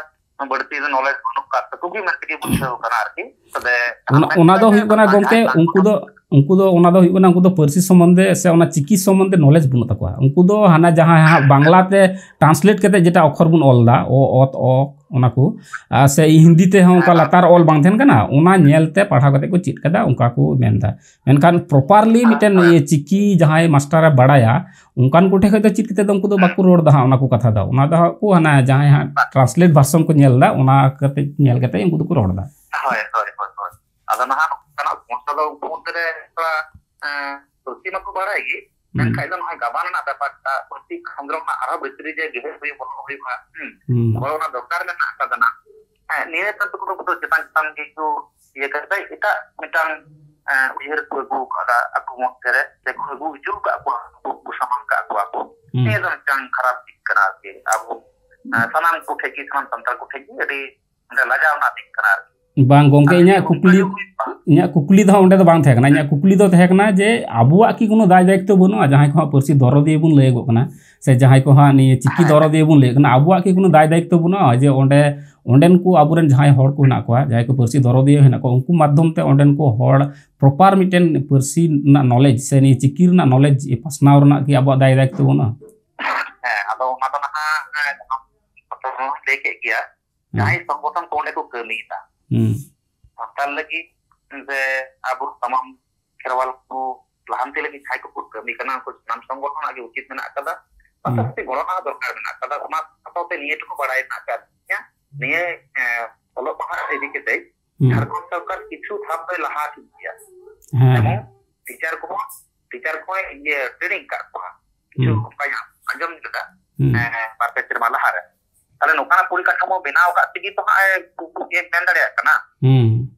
ᱵᱟᱹᱲᱛᱤ ᱫᱚ ᱱᱚᱞᱮᱡᱽ ᱵᱟᱹᱱᱩᱜ ᱠᱟᱫ ᱛᱟᱠᱚ ᱜᱮ ᱢᱮᱱᱛᱮ ᱜᱮ ᱵᱩᱡᱷᱟᱹᱣ ᱠᱟᱱᱟ ᱟᱨᱠᱤ᱾ ᱛᱚᱵᱮ ᱚᱱᱟ, ᱚᱱᱟ ᱫᱚ ᱦᱩᱭᱩᱜ ᱠᱟᱱᱟ ᱜᱚᱢᱠᱮ, ᱡᱟᱦᱟᱸᱭ ᱩᱱᱠᱩ ᱫᱚ, ᱩᱱᱠᱩ ᱫᱚ, ᱚᱱᱟ ᱫᱚ ᱦᱩᱭᱩᱜ ᱠᱟᱱᱟ, ᱩᱱᱠᱩ ᱫᱚ ᱯᱟᱹᱨᱥᱤ ᱥᱚᱢᱵᱚᱱᱫᱷᱮ ᱥᱮ ᱚᱱᱟ ᱪᱤᱠᱤ ᱥᱚᱢᱵᱚᱱᱫᱷᱮ ᱱᱚᱞᱮᱡᱽ ᱵᱟᱹᱱᱩᱜ ᱛᱟᱠᱚᱣᱟ᱾ ᱩᱱᱠᱩ ᱫᱚ ᱦᱟᱱᱟ ᱡᱟᱦᱟᱸ ᱦᱟᱸᱜ ᱵᱟᱝᱞᱟ ᱛᱮ ᱴᱨᱟᱱᱥᱞᱮᱴ ᱠᱟᱛᱮ ᱡᱮᱴᱟ ᱚᱠᱷᱚᱨ ᱵᱚᱱ ᱚᱞ ᱫᱟ, ᱚ, ᱚᱛ, ᱚ, ᱚᱱᱟ ᱠᱚ, ᱟᱨ ᱥᱮ ᱦᱤᱱᱫᱤ ᱛᱮᱦᱚᱸ ᱚᱱᱠᱟ ᱞᱟᱛᱟᱨ ᱚᱞ ᱵᱟᱝ ᱛᱟᱦᱮᱱ ᱠᱟᱱᱟ, ᱚᱱᱟ ᱧᱮᱞ ᱛᱮ ᱯᱟᱲᱦᱟᱣ ᱠᱟᱛᱮ ᱠᱚ ᱪᱮᱫ ᱠᱟᱫᱟ, ᱚᱱᱠᱟ ᱠᱚ ᱢᱮᱱᱫᱟ᱾ ᱢᱮᱱᱠᱷᱟᱱ ᱯᱨᱚᱯᱟᱨᱞᱤ ᱢᱤᱫᱴᱮᱱ ᱤᱭᱟᱹ ᱪᱤᱠᱤ ᱡᱟᱦᱟᱸᱭ ᱢᱟᱥᱴᱟᱨᱮ ᱵᱟᱲᱟᱭᱟ, ᱚᱱᱠᱟᱱ ᱠᱚᱴᱷᱮᱱ ᱠᱷᱚᱡ ᱫᱚ ᱪᱮᱫ ᱠᱟᱛᱮ ᱫᱚ ᱩᱱᱠᱩ ᱫᱚ ᱵᱟᱠᱚ ᱨᱚᱲ ᱫᱟ ᱦᱟᱸᱜ ᱚᱱᱟ ᱠᱚ ᱠᱟᱛᱷᱟ ᱫᱚ᱾ ᱚᱱᱟ ᱫᱚ ᱦᱟᱸᱜ ᱠᱚ ᱦᱟᱱᱟ ᱡᱟᱦᱟᱸᱭ ᱦᱟᱸᱜ ᱴᱨᱟᱱᱥᱞᱮᱴ ᱵᱷᱟᱨᱥᱚᱱ ᱠᱚ ᱧᱮᱞ ᱫᱟ, ᱚᱱᱟ ᱠᱟᱛᱮ ᱧᱮᱞ ᱠᱟᱛᱮ ᱩᱱᱠᱩ ᱫᱚᱠᱚ ᱨᱚᱲ ᱫᱟ᱾ ᱦᱳᱭ, ᱦᱳᱭ, ᱦᱳᱭ, ᱦᱳᱭ᱾ ᱟᱫᱚ ᱱᱟᱦᱟᱜ ᱱᱚᱝᱠᱟᱱᱟᱜ ᱥᱚᱢᱚᱥᱥᱟ ᱫᱚ ᱩᱱᱠᱩ ᱢᱚᱫᱽᱫᱷᱮ ᱨᱮ ᱛᱷᱚᱲᱟ, ᱮᱸ, ᱯᱟᱹᱨᱥᱤ ᱢᱟᱠᱚ ᱵᱟᱲᱟᱭ ᱜᱮ, ᱦᱩᱸ᱾ ᱢᱮᱱᱠᱷᱟᱱ ᱫᱚ ᱱᱚᱜᱼᱚᱭ ᱜᱟᱵᱟᱱ ᱨᱮᱱᱟᱜ ᱵᱮᱯᱟᱨ ᱴᱟᱜ, ᱯᱟᱹᱨᱥᱤ ᱠᱷᱚᱸᱫᱽᱨᱚᱸᱫᱽ ᱨᱮᱱᱟᱜ ᱟᱨᱦᱚᱸ ᱵᱷᱤᱛᱨᱤ ᱨᱮ ᱜᱮᱦᱮᱲ ᱦᱩᱭᱩᱜ, ᱵᱚᱞᱚ ᱦᱩᱭᱩᱜᱼᱟ᱾ ᱦᱩᱸ᱾ ᱦᱩᱸ᱾ ᱚᱱᱟ ᱫᱚᱨᱠᱟᱨ ᱢᱮᱱᱟᱜ ᱟᱠᱟᱫᱟ ᱱᱟᱜ᱾ ᱦᱮᱸ, ᱱᱤᱭᱟᱹ ᱛᱟᱭᱚᱢ ᱛᱮᱠᱚ ᱱᱩᱠᱩ ᱫᱚ ᱪᱮᱛᱟᱱ ᱪᱮᱛᱟᱱ ᱜᱮᱠᱚ ᱤᱭᱟᱹ ᱠᱟᱛᱮ ᱮᱴᱟᱜ ᱢᱤᱫᱴᱟᱝ, ᱮᱸ, ᱩᱭᱦᱟᱹᱨ ᱠᱚ ᱟᱹᱜᱩ ᱟᱠᱟᱫᱟ ᱟᱠᱚ ᱢᱚᱫᱽᱫᱷᱮ ᱨᱮ, ᱥᱮᱠᱚ ᱟᱹᱜᱩ ᱦᱚᱪᱚ ᱟᱠᱟᱫ ᱠᱚᱣᱟ, ᱩᱱᱠᱩ ᱠᱚ ᱥᱟᱢᱟᱝ ᱠᱟᱜ ᱠᱚᱣᱟ ᱠᱚ᱾ ᱦᱩᱸ᱾ ᱱᱤᱭᱟᱹ ᱫᱚ ᱢᱤᱫᱴᱟᱝ ᱠᱷᱟᱨᱟᱯ ᱫᱤᱠ ᱠᱟᱱᱟ ᱟᱨᱠᱤ᱾ ᱟᱵᱚ, ᱮᱸ, ᱥᱟᱱᱟᱢ ᱠᱚ ᱴᱷᱮᱱ ᱜᱮ, ᱥᱟᱱᱟᱢ ᱥᱟᱱᱛᱟᱲ ᱠᱚ ᱴᱷᱮᱱ ᱜᱮ ᱟᱹᱰᱤ ᱚᱸᱰᱮ ᱞᱟᱡᱟᱣ ᱨᱮᱱᱟᱜ ᱫᱤᱠ ᱠᱟᱱᱟ ᱟᱨᱠᱤ᱾ ᱵᱟᱝ ᱜᱚᱝᱠᱮ, ᱟᱨ ᱤᱧᱟᱹᱜ ᱡᱩᱫᱤ ᱚᱱᱠᱟ ᱠᱩᱠᱞᱤ, ᱜᱮ ᱦᱩᱭ ᱠᱚᱜᱼᱟ᱾ ᱤᱧᱟᱹᱜ ᱠᱩᱠᱞᱤ ᱫᱚ ᱦᱟᱸᱜ ᱚᱸᱰᱮ ᱫᱚ ᱵᱟᱝ ᱛᱟᱦᱮᱸ ᱠᱟᱱᱟ᱾ ᱤᱧᱟᱹᱜ ᱠᱩᱠᱞᱤ ᱫᱚ ᱛᱟᱦᱮᱸ ᱠᱟᱱᱟ ᱡᱮ ᱟᱵᱚᱣᱟᱜ ᱠᱤ ᱠᱳᱱᱳ ᱫᱟᱭ ᱫᱟᱭᱤᱛᱛᱚ ᱵᱟᱹᱱᱩᱜᱼᱟ, ᱡᱟᱦᱟᱸᱭ ᱠᱚ ᱦᱟᱸᱜ ᱯᱟᱹᱨᱥᱤ ᱫᱚᱨᱚᱫᱤᱭᱟᱹ ᱵᱚᱱ ᱞᱟᱹᱭᱟᱜᱚᱜ ᱠᱟᱱᱟ, ᱥᱮ ᱡᱟᱦᱟᱸᱭ ᱠᱚ ᱦᱟᱸᱜ ᱱᱤᱭᱟᱹ ᱪᱤᱠᱤ ᱦᱮᱸ᱾ ᱫᱚᱨᱚᱫᱤᱭᱟᱹ ᱵᱚᱱ ᱞᱟᱹᱭᱟᱜ ᱠᱟᱱᱟ, ᱟᱵᱚᱣᱟᱜ ᱠᱤ ᱠᱳᱱᱳ ᱫᱟᱭ ᱫᱟᱭᱤᱛᱛᱚ ᱵᱟᱹᱱᱩᱜᱼᱟ ᱡᱮ ᱚᱸᱰᱮ, ᱚᱸᱰᱮᱱ ᱠᱚ ᱟᱵᱚᱨᱮᱱ ᱡᱟᱦᱟᱸᱭ ᱦᱚᱲ ᱠᱚ ᱦᱮᱱᱟᱜ ᱠᱚᱣᱟ, ᱡᱟᱦᱟᱸᱭ ᱠᱚ ᱯᱟᱹᱨᱥᱤ ᱫᱚᱨᱚᱫᱤᱭᱟᱹ ᱦᱮᱱᱟᱜ ᱠᱚᱣᱟ, ᱩᱱᱠᱩ ᱢᱟᱫᱽᱫᱷᱚᱢ ᱛᱮ ᱚᱸᱰᱮᱱ ᱠᱚ ᱦᱚᱲ ᱯᱨᱚᱯᱟᱨ ᱢᱤᱫᱴᱮᱱ ᱯᱟᱹᱨᱥᱤ ᱨᱮᱱᱟᱜ ᱱᱚᱞᱮᱡᱽ ᱥᱮ ᱱᱤᱭᱟᱹ ᱪᱤᱠᱤ ᱨᱮᱱᱟᱜ ᱱᱚᱞᱮᱡᱽ ᱯᱟᱥᱱᱟᱣ ᱨᱮᱱᱟᱜ ᱠᱤ ᱟᱵᱚᱣᱟᱜ ᱫᱟᱭ ᱫᱟᱭᱤᱛᱛᱚ ᱵᱟᱹᱱᱩᱜᱼᱟ? ᱦᱮᱸ, ᱟᱫᱚ ᱚᱱᱟ ᱫᱚ ᱱᱟᱦᱟᱜ, ᱦᱮᱸ, ᱡᱟᱦᱟᱸ ᱯᱟᱛᱷᱟᱢ ᱦᱚᱸ ᱞᱟᱹᱭ ᱠᱮᱫ ᱜᱮᱭᱟ, ᱦᱩᱸ᱾ ᱡᱟᱦᱟᱸᱭ ᱥᱚᱝᱜᱚᱴᱷᱚᱱ ᱠᱚ ᱚᱸᱰᱮ ᱠᱚ ᱠᱟᱹᱢᱤᱭᱮᱫᱟ, ᱦᱩᱸ᱾ ᱥᱟᱱᱛᱟᱲ ᱞᱟᱹᱜᱤᱫ ᱥᱮ ᱟᱵᱚ ᱥᱟᱱᱟᱢ ᱠᱷᱮᱨᱣᱟᱞ ᱠᱚ ᱞᱟᱦᱟᱱᱛᱤ ᱞᱟᱹᱜᱤᱫ ᱡᱟᱦᱟᱸᱭ ᱠᱚᱠᱚ ᱠᱟᱹᱢᱤ ᱠᱟᱱᱟ, ᱩᱱᱠᱩ ᱥᱟᱱᱟᱢ ᱥᱚᱝᱜᱚᱴᱷᱚᱱᱟᱜ ᱜᱮ ᱩᱪᱤᱛ ᱢᱮᱱᱟᱜ ᱟᱠᱟᱫᱟ᱾ ᱦᱩᱸ᱾ ᱯᱟᱥᱟᱯᱟᱥᱤ ᱜᱚᱲᱚ ᱨᱮᱱᱟᱜ ᱫᱚᱨᱠᱟᱨ ᱢᱮᱱᱟᱜ ᱟᱠᱟᱫᱟ᱾ ᱚᱱᱟ ᱥᱟᱶᱛᱮ ᱱᱤᱭᱟᱹ ᱴᱩᱠᱩ ᱵᱟᱲᱟᱭ ᱢᱮᱱᱟᱜ ᱟᱠᱟᱫ ᱛᱤᱧᱟ, ᱱᱤᱭᱟᱹ, ᱮᱸ, ᱚᱞᱚᱜ ᱯᱟᱲᱦᱟᱜ ᱤᱫᱤ ᱠᱟᱛᱮ ᱦᱩᱸ᱾ ᱡᱷᱟᱲᱠᱷᱚᱸᱰ ᱥᱚᱨᱠᱟᱨ ᱠᱤᱪᱷᱩ ᱫᱷᱟᱯ ᱫᱚᱭ ᱞᱟᱦᱟ ᱴᱷᱤᱠ ᱜᱮᱭᱟ᱾ ᱦᱮᱸ, ᱮᱵᱚᱝ ᱦᱮᱸ᱾ ᱴᱤᱪᱟᱨ ᱠᱚᱦᱚᱸ, ᱴᱤᱪᱟᱨ ᱠᱚᱦᱚᱸ ᱤᱭᱟᱹ ᱴᱨᱮᱱᱤᱝ ᱠᱟᱜ ᱠᱚᱣᱟ᱾ ᱠᱤᱪᱷᱩ ᱦᱩᱸ᱾ ᱚᱱᱠᱟᱧ ᱟᱸᱡᱚᱢ ᱞᱮᱫᱟ, ᱦᱩᱸ᱾ ᱦᱮᱸ, ᱦᱮᱸ, ᱵᱟᱨ ᱯᱮ ᱥᱮᱨᱢᱟ ᱞᱟᱦᱟᱨᱮ᱾ ᱛᱟᱦᱞᱮ ᱱᱚᱝᱠᱟᱱᱟᱜ ᱯᱚᱨᱤᱠᱟᱴᱷᱟᱢᱳ ᱵᱮᱱᱟᱣ ᱟᱠᱟᱫ ᱛᱮᱜᱮ ᱛᱚ ᱦᱟᱸᱜ ᱮ ᱩᱱᱠᱩ ᱜᱮ ᱢᱮᱱ ᱫᱟᱲᱮᱭᱟᱜ ᱠᱟᱱᱟ᱾ ᱦᱩᱸ᱾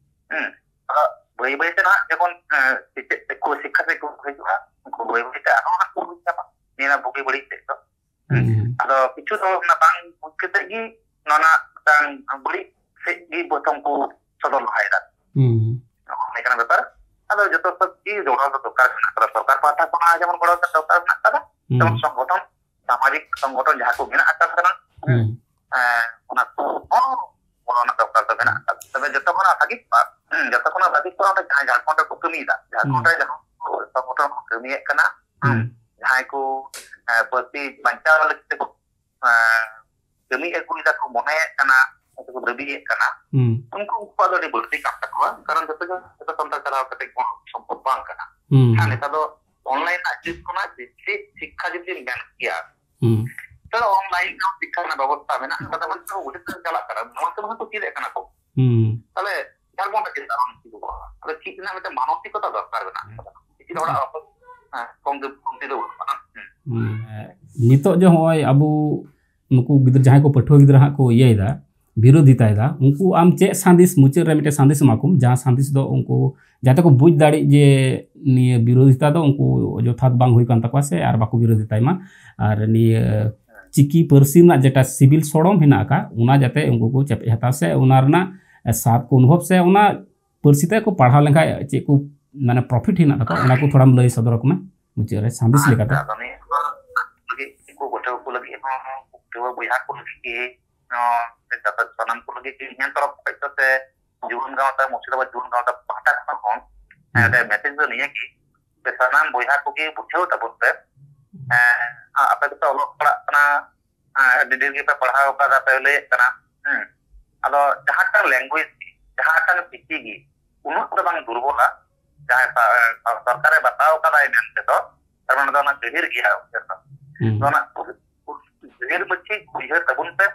ᱦᱩᱸ᱾ ᱟᱫᱚ ᱵᱟᱹᱭ ᱵᱟᱹᱭ ᱛᱮ ᱦᱟᱸᱜ ᱡᱮᱢᱚᱱ, ᱮᱸ, ᱥᱮᱪᱮᱫ ᱥᱮᱫ ᱠᱚ, ᱥᱤᱠᱠᱷᱟ ᱥᱮᱫ ᱠᱚ ᱦᱤᱡᱩᱜᱼᱟ, ᱩᱱᱠᱩ ᱵᱟᱹᱭ ᱵᱟᱹᱭ ᱛᱮ ᱟᱨᱦᱚᱸ ᱦᱟᱸᱜ ᱠᱚ ᱵᱩᱡᱽ ᱧᱟᱢᱟ ᱱᱤᱭᱟᱹ ᱨᱮᱱᱟᱜ ᱵᱩᱜᱤ ᱵᱟᱹᱲᱤᱡ ᱥᱮᱫ ᱫᱚ᱾ ᱦᱩᱸ᱾ ᱦᱩᱸ᱾ ᱟᱫᱚ ᱠᱤᱪᱷᱩ ᱫᱚ ᱚᱱᱟ ᱵᱟᱝ ᱵᱩᱡᱽ ᱠᱟᱛᱮ ᱜᱮ ᱱᱚᱣᱟ ᱨᱮᱱᱟᱜ ᱢᱤᱫᱴᱟᱝ ᱵᱟᱹᱲᱤᱡ ᱥᱮᱫ ᱜᱮ ᱵᱚᱨᱪᱚᱝ ᱠᱚ ᱥᱚᱫᱚᱨ ᱞᱟᱦᱟᱭᱮᱫᱟ᱾ ᱦᱩᱸ᱾ ᱱᱚᱜᱼᱚ ᱱᱚᱝᱠᱟᱱ ᱵᱮᱯᱟᱨ᱾ ᱟᱫᱚ ᱡᱚᱛᱚ ᱥᱮᱫ ᱜᱮ ᱜᱚᱲᱚ ᱫᱚ ᱫᱚᱨᱠᱟᱨ ᱢᱮᱱᱟᱜ ᱠᱟᱫᱟ, ᱥᱚᱨᱠᱟᱨ ᱯᱟᱦᱴᱟ ᱠᱷᱚᱱᱟᱜ ᱡᱮᱢᱚᱱ ᱜᱚᱲᱚ ᱫᱚᱨᱠᱟᱨ ᱢᱮᱱᱟᱜ ᱠᱟᱫᱟ, ᱦᱩᱸ᱾ ᱡᱮᱢᱚᱱ ᱥᱚᱝᱜᱚᱴᱷᱚᱱ, ᱥᱟᱢᱟᱡᱤᱠ ᱥᱚᱝᱜᱚᱴᱷᱚᱱ ᱡᱟᱦᱟᱸ ᱠᱚ ᱢᱮᱱᱟᱜ ᱟᱠᱟᱫ ᱛᱟᱵᱚᱱᱟ, ᱦᱩᱸ᱾ ᱮᱸ, ᱚᱱᱟ ᱠᱚ ᱦᱚᱸ ᱜᱚᱲᱚ ᱨᱮᱱᱟᱜ ᱫᱚᱨᱠᱟᱨ ᱫᱚ ᱢᱮᱱᱟᱜ ᱟᱠᱟᱫᱟ᱾ ᱛᱚᱵᱮ ᱡᱚᱛᱚ ᱠᱷᱚᱱᱟᱜ ᱵᱷᱟᱹᱜᱤ ᱠᱚᱜᱼᱟ, ᱦᱩᱸ, ᱡᱚᱛᱚ ᱠᱷᱚᱱᱟᱜ ᱵᱷᱟᱹᱜᱤ ᱠᱚᱜᱼᱟ ᱚᱸᱰᱮ ᱡᱟᱦᱟᱸᱭ ᱡᱷᱟᱲᱠᱷᱚᱸᱰ ᱨᱮᱠᱚ ᱠᱟᱹᱢᱤᱭᱮᱫᱟ, ᱡᱷᱟᱲᱠᱷᱚᱸᱰ ᱦᱩᱸ᱾ ᱨᱮ ᱡᱟᱦᱟᱸ ᱠᱚ ᱥᱚᱝᱜᱚᱴᱷᱚᱱ ᱠᱚ ᱠᱟᱹᱢᱤᱭᱮᱫ ᱠᱟᱱᱟ, ᱦᱩᱸ᱾ ᱡᱟᱦᱟᱸᱭ ᱠᱚ, ᱮᱸ, ᱯᱟᱹᱨᱥᱤ ᱵᱟᱧᱪᱟᱣ ᱞᱟᱹᱜᱤᱫ ᱛᱮᱠᱚ, ᱮᱸ, ᱠᱟᱹᱢᱤ ᱟᱹᱜᱩᱭᱮᱫᱟ ᱠᱚ, ᱢᱚᱱᱮᱭᱮᱫ ᱠᱟᱱᱟ, ᱥᱮ ᱠᱚ ᱫᱟᱹᱵᱤᱭᱮᱫ ᱠᱟᱱᱟ, ᱦᱩᱸ᱾ ᱩᱱᱠᱩ ᱩᱱᱠᱩᱣᱟᱜ ᱫᱚ ᱟᱹᱰᱤ ᱵᱟᱹᱲᱛᱤ ᱠᱟᱱ ᱛᱟᱠᱚᱣᱟ᱾ ᱠᱟᱨᱚᱱ ᱡᱚᱛᱚ ᱡᱚᱛᱚ ᱥᱟᱱᱛᱟᱲ ᱪᱟᱞᱟᱣ ᱠᱟᱛᱮ ᱜᱚᱲᱚ ᱥᱚᱢᱵᱷᱚᱵ ᱵᱟᱝ ᱠᱟᱱᱟ᱾ ᱦᱩᱸ᱾ ᱟᱨ ᱱᱮᱛᱟᱨ ᱫᱚ ᱚᱱᱞᱟᱭᱤᱱ ᱨᱮᱱᱟᱜ ᱡᱩᱜᱽ ᱠᱟᱱᱟ᱾ ᱪᱮᱫ ᱥᱤᱠᱠᱷᱟ ᱡᱩᱫᱤᱢ ᱢᱮᱱ ᱠᱮᱭᱟ, ᱦᱩᱸ᱾ ᱛᱟᱦᱞᱮ ᱚᱱᱞᱟᱭᱤᱱ ᱨᱮᱦᱚᱸ ᱥᱤᱠᱠᱷᱟ ᱨᱮᱱᱟᱜ ᱵᱮᱵᱚᱥᱛᱷᱟ ᱢᱮᱱᱟᱜ ᱠᱟᱫᱟ, ᱢᱟᱱᱮ ᱛᱚ ᱚᱰᱤᱥᱟ ᱪᱟᱞᱟᱜ ᱠᱟᱱᱟ, ᱱᱚᱣᱟ ᱛᱮ ᱢᱟᱱᱮ ᱠᱚ ᱪᱮᱫ ᱮᱫ ᱠᱟᱱᱟ ᱠᱚ᱾ ᱦᱩᱸ᱾ ᱛᱟᱦᱞᱮ ᱡᱷᱟᱲᱠᱷᱚᱸᱰ ᱨᱮ ᱪᱮᱫ ᱠᱟᱨᱚᱱ ᱦᱩᱭᱩᱜᱼᱟ? ᱛᱟᱦᱞᱮ ᱪᱮᱫ ᱨᱮᱱᱟᱜ ᱢᱤᱫᱴᱮᱱ ᱢᱟᱱᱚᱥᱤᱠᱚᱛᱟ ᱫᱚᱨᱠᱟᱨ ᱢᱮᱱᱟᱜ ᱠᱟᱫᱟ᱾ ᱪᱮᱫ ᱦᱚᱲᱟᱜ ᱚᱯᱚ-, ᱦᱮᱸ, ᱠᱚᱢ ᱫᱤ-, ᱠᱚᱢ ᱫᱤ ᱫᱚ ᱵᱟᱹᱱᱩᱜᱼᱟ᱾ ᱦᱩᱸ᱾ ᱦᱩᱸ᱾ ᱱᱤᱛᱚᱜ ᱡᱮ ᱦᱚᱸᱜᱼᱚᱭ ᱟᱵᱚ ᱱᱩᱠᱩ ᱜᱤᱫᱽᱨᱟᱹ, ᱡᱟᱦᱟᱸᱭ ᱠᱚ ᱯᱟᱹᱴᱷᱩᱣᱟᱹ ᱜᱤᱫᱽᱨᱟᱹ ᱦᱟᱸᱜ ᱠᱚ ᱤᱭᱟᱹᱭᱮᱫᱟ, ᱵᱤᱨᱳᱫᱷᱤᱛᱟᱭᱮᱫᱟ, ᱩᱱᱠᱩ ᱟᱢ ᱪᱮᱫ ᱥᱟᱸᱫᱮᱥ, ᱢᱩᱪᱟᱹᱫ ᱨᱮ ᱢᱤᱫᱴᱮᱱ ᱥᱟᱸᱫᱮᱥ ᱮᱢᱟ ᱠᱚᱢ, ᱡᱟᱦᱟᱸ ᱥᱟᱸᱫᱮᱥ ᱫᱚ ᱩᱱᱠᱩ ᱡᱟᱛᱮ ᱠᱚ ᱵᱩᱡᱽ ᱫᱟᱲᱮᱜ ᱡᱮ ᱱᱤᱭᱟᱹ ᱵᱤᱨᱳᱫᱷᱤᱛᱟ ᱫᱚ ᱩᱱᱠᱩ ᱡᱚᱛᱷᱟᱛ ᱵᱟᱝ ᱦᱩᱭ ᱠᱟᱱ ᱛᱟᱠᱚᱣᱟ ᱥᱮ ᱟᱨ ᱵᱟᱠᱚ ᱵᱤᱨᱳᱫᱷᱤᱛᱟᱭ ᱢᱟ᱾ ᱟᱨ ᱱᱤᱭᱟᱹ ᱪᱤᱠᱤ ᱯᱟᱹᱨᱥᱤ ᱨᱮᱱᱟᱜ ᱡᱮᱴᱟ ᱥᱤᱵᱤᱞ ᱥᱚᱲᱚᱢ ᱦᱮᱱᱟᱜ ᱟᱠᱟᱫ, ᱚᱱᱟ ᱡᱟᱛᱮ ᱩᱱᱠᱩ ᱠᱚ ᱪᱮᱯᱮᱡ ᱦᱟᱛᱟᱣ ᱥᱮ ᱚᱱᱟ ᱨᱮᱱᱟᱜ ᱥᱟᱫ ᱠᱚ ᱚᱱᱩᱵᱷᱚᱵ ᱥᱮ ᱚᱱᱟ ᱯᱟᱹᱨᱥᱤ ᱛᱮ ᱠᱚ ᱯᱟᱲᱦᱟᱣ ᱞᱮᱱᱠᱷᱟᱱ ᱪᱮᱫ ᱠᱚ ᱢᱟᱱᱮ ᱯᱨᱚᱯᱷᱤᱴ ᱦᱮᱱᱟᱜ ᱛᱟᱠᱚᱣᱟ, ᱚᱱᱟ ᱠᱚ ᱛᱷᱚᱲᱟᱢ ᱞᱟᱹᱭ ᱥᱚᱫᱚᱨ ᱟᱠᱚ ᱢᱮ ᱢᱩᱪᱟᱹᱫ ᱨᱮ ᱥᱟᱸᱫᱮᱥ ᱞᱮᱠᱟᱛᱮ᱾ ᱟᱫᱚ ᱱᱤᱭᱟᱹ ᱠᱚ ᱞᱟᱹᱜᱤᱫ, ᱩᱱᱠᱩ ᱯᱟᱹᱴᱷᱩᱣᱟᱹ ᱠᱚ ᱞᱟᱹᱜᱤᱫ ᱦᱚᱸ, ᱯᱟᱹᱴᱷᱩᱣᱟᱹ ᱵᱚᱭᱦᱟ ᱠᱚ ᱞᱟᱹᱜᱤᱫ ᱜᱮ, ᱱᱚᱣᱟ ᱡᱟᱛᱮ ᱥᱟᱱᱟᱢ ᱠᱚ ᱞᱟᱹᱜᱤᱫ ᱜᱮ ᱤᱧᱟᱹᱜ ᱛᱚᱨᱚᱯ ᱠᱷᱚᱱ ᱫᱚ ᱥᱮ ᱡᱩᱣᱟᱹᱱ ᱜᱟᱶᱛᱟ, ᱢᱩᱨᱥᱤᱫᱟᱵᱟᱫᱽ ᱡᱩᱣᱟᱹᱱ ᱜᱟᱶᱛᱟ ᱯᱟᱦᱴᱟ ᱠᱷᱚᱱ ᱦᱚᱸ, ᱦᱩᱸ᱾ ᱱᱚᱰᱮ ᱢᱮᱥᱮᱡᱽ ᱫᱚ ᱱᱤᱭᱟᱹ ᱜᱮ, ᱡᱮ ᱥᱟᱱᱟᱢ ᱵᱚᱭᱦᱟ ᱠᱚᱜᱮ ᱵᱩᱡᱷᱟᱹᱣ ᱛᱟᱵᱚᱱ ᱯᱮ, ᱦᱮᱸ, ᱟᱯᱮ ᱫᱚᱯᱮ ᱚᱞᱚᱜ ᱯᱟᱲᱦᱟᱜ ᱠᱟᱱᱟ, ᱦᱮᱸ, ᱟᱹᱰᱤ ᱰᱷᱮᱨ ᱜᱮᱯᱮ ᱯᱟᱲᱦᱟᱣ ᱠᱟᱫᱟ ᱯᱮ ᱞᱟᱹᱭᱮᱫ ᱠᱟᱱᱟ, ᱦᱮᱸ, ᱟᱫᱚ ᱡᱟᱦᱟᱸᱴᱟᱝ ᱞᱮᱝᱜᱩᱭᱮᱡᱽ ᱜᱮ, ᱡᱟᱦᱟᱸᱴᱟᱝ ᱪᱤᱠᱤ ᱜᱮ ᱩᱱᱟᱹᱜ ᱫᱚ ᱵᱟᱝ ᱫᱩᱨᱵᱚᱞᱟ, ᱡᱟᱦᱟᱸᱭ ᱥᱟ-, ᱥᱚᱨᱠᱟᱨᱮ ᱵᱟᱛᱟᱣ ᱠᱟᱫᱟᱭ ᱢᱮᱱᱛᱮ ᱫᱚ, ᱛᱟᱨ ᱢᱟᱱᱮ ᱫᱚ ᱚᱱᱟ ᱜᱟᱹᱦᱤᱨ ᱜᱮᱭᱟ ᱩᱭᱦᱟᱹᱨ ᱫᱚ᱾ ᱦᱩᱸ᱾ ᱟᱫᱚ ᱚᱱᱟ ᱜᱟᱹᱦᱤᱨ ᱢᱟᱹᱪᱷᱤ ᱩᱭᱦᱟᱹᱨ ᱛᱟᱵᱚᱱ ᱯᱮ,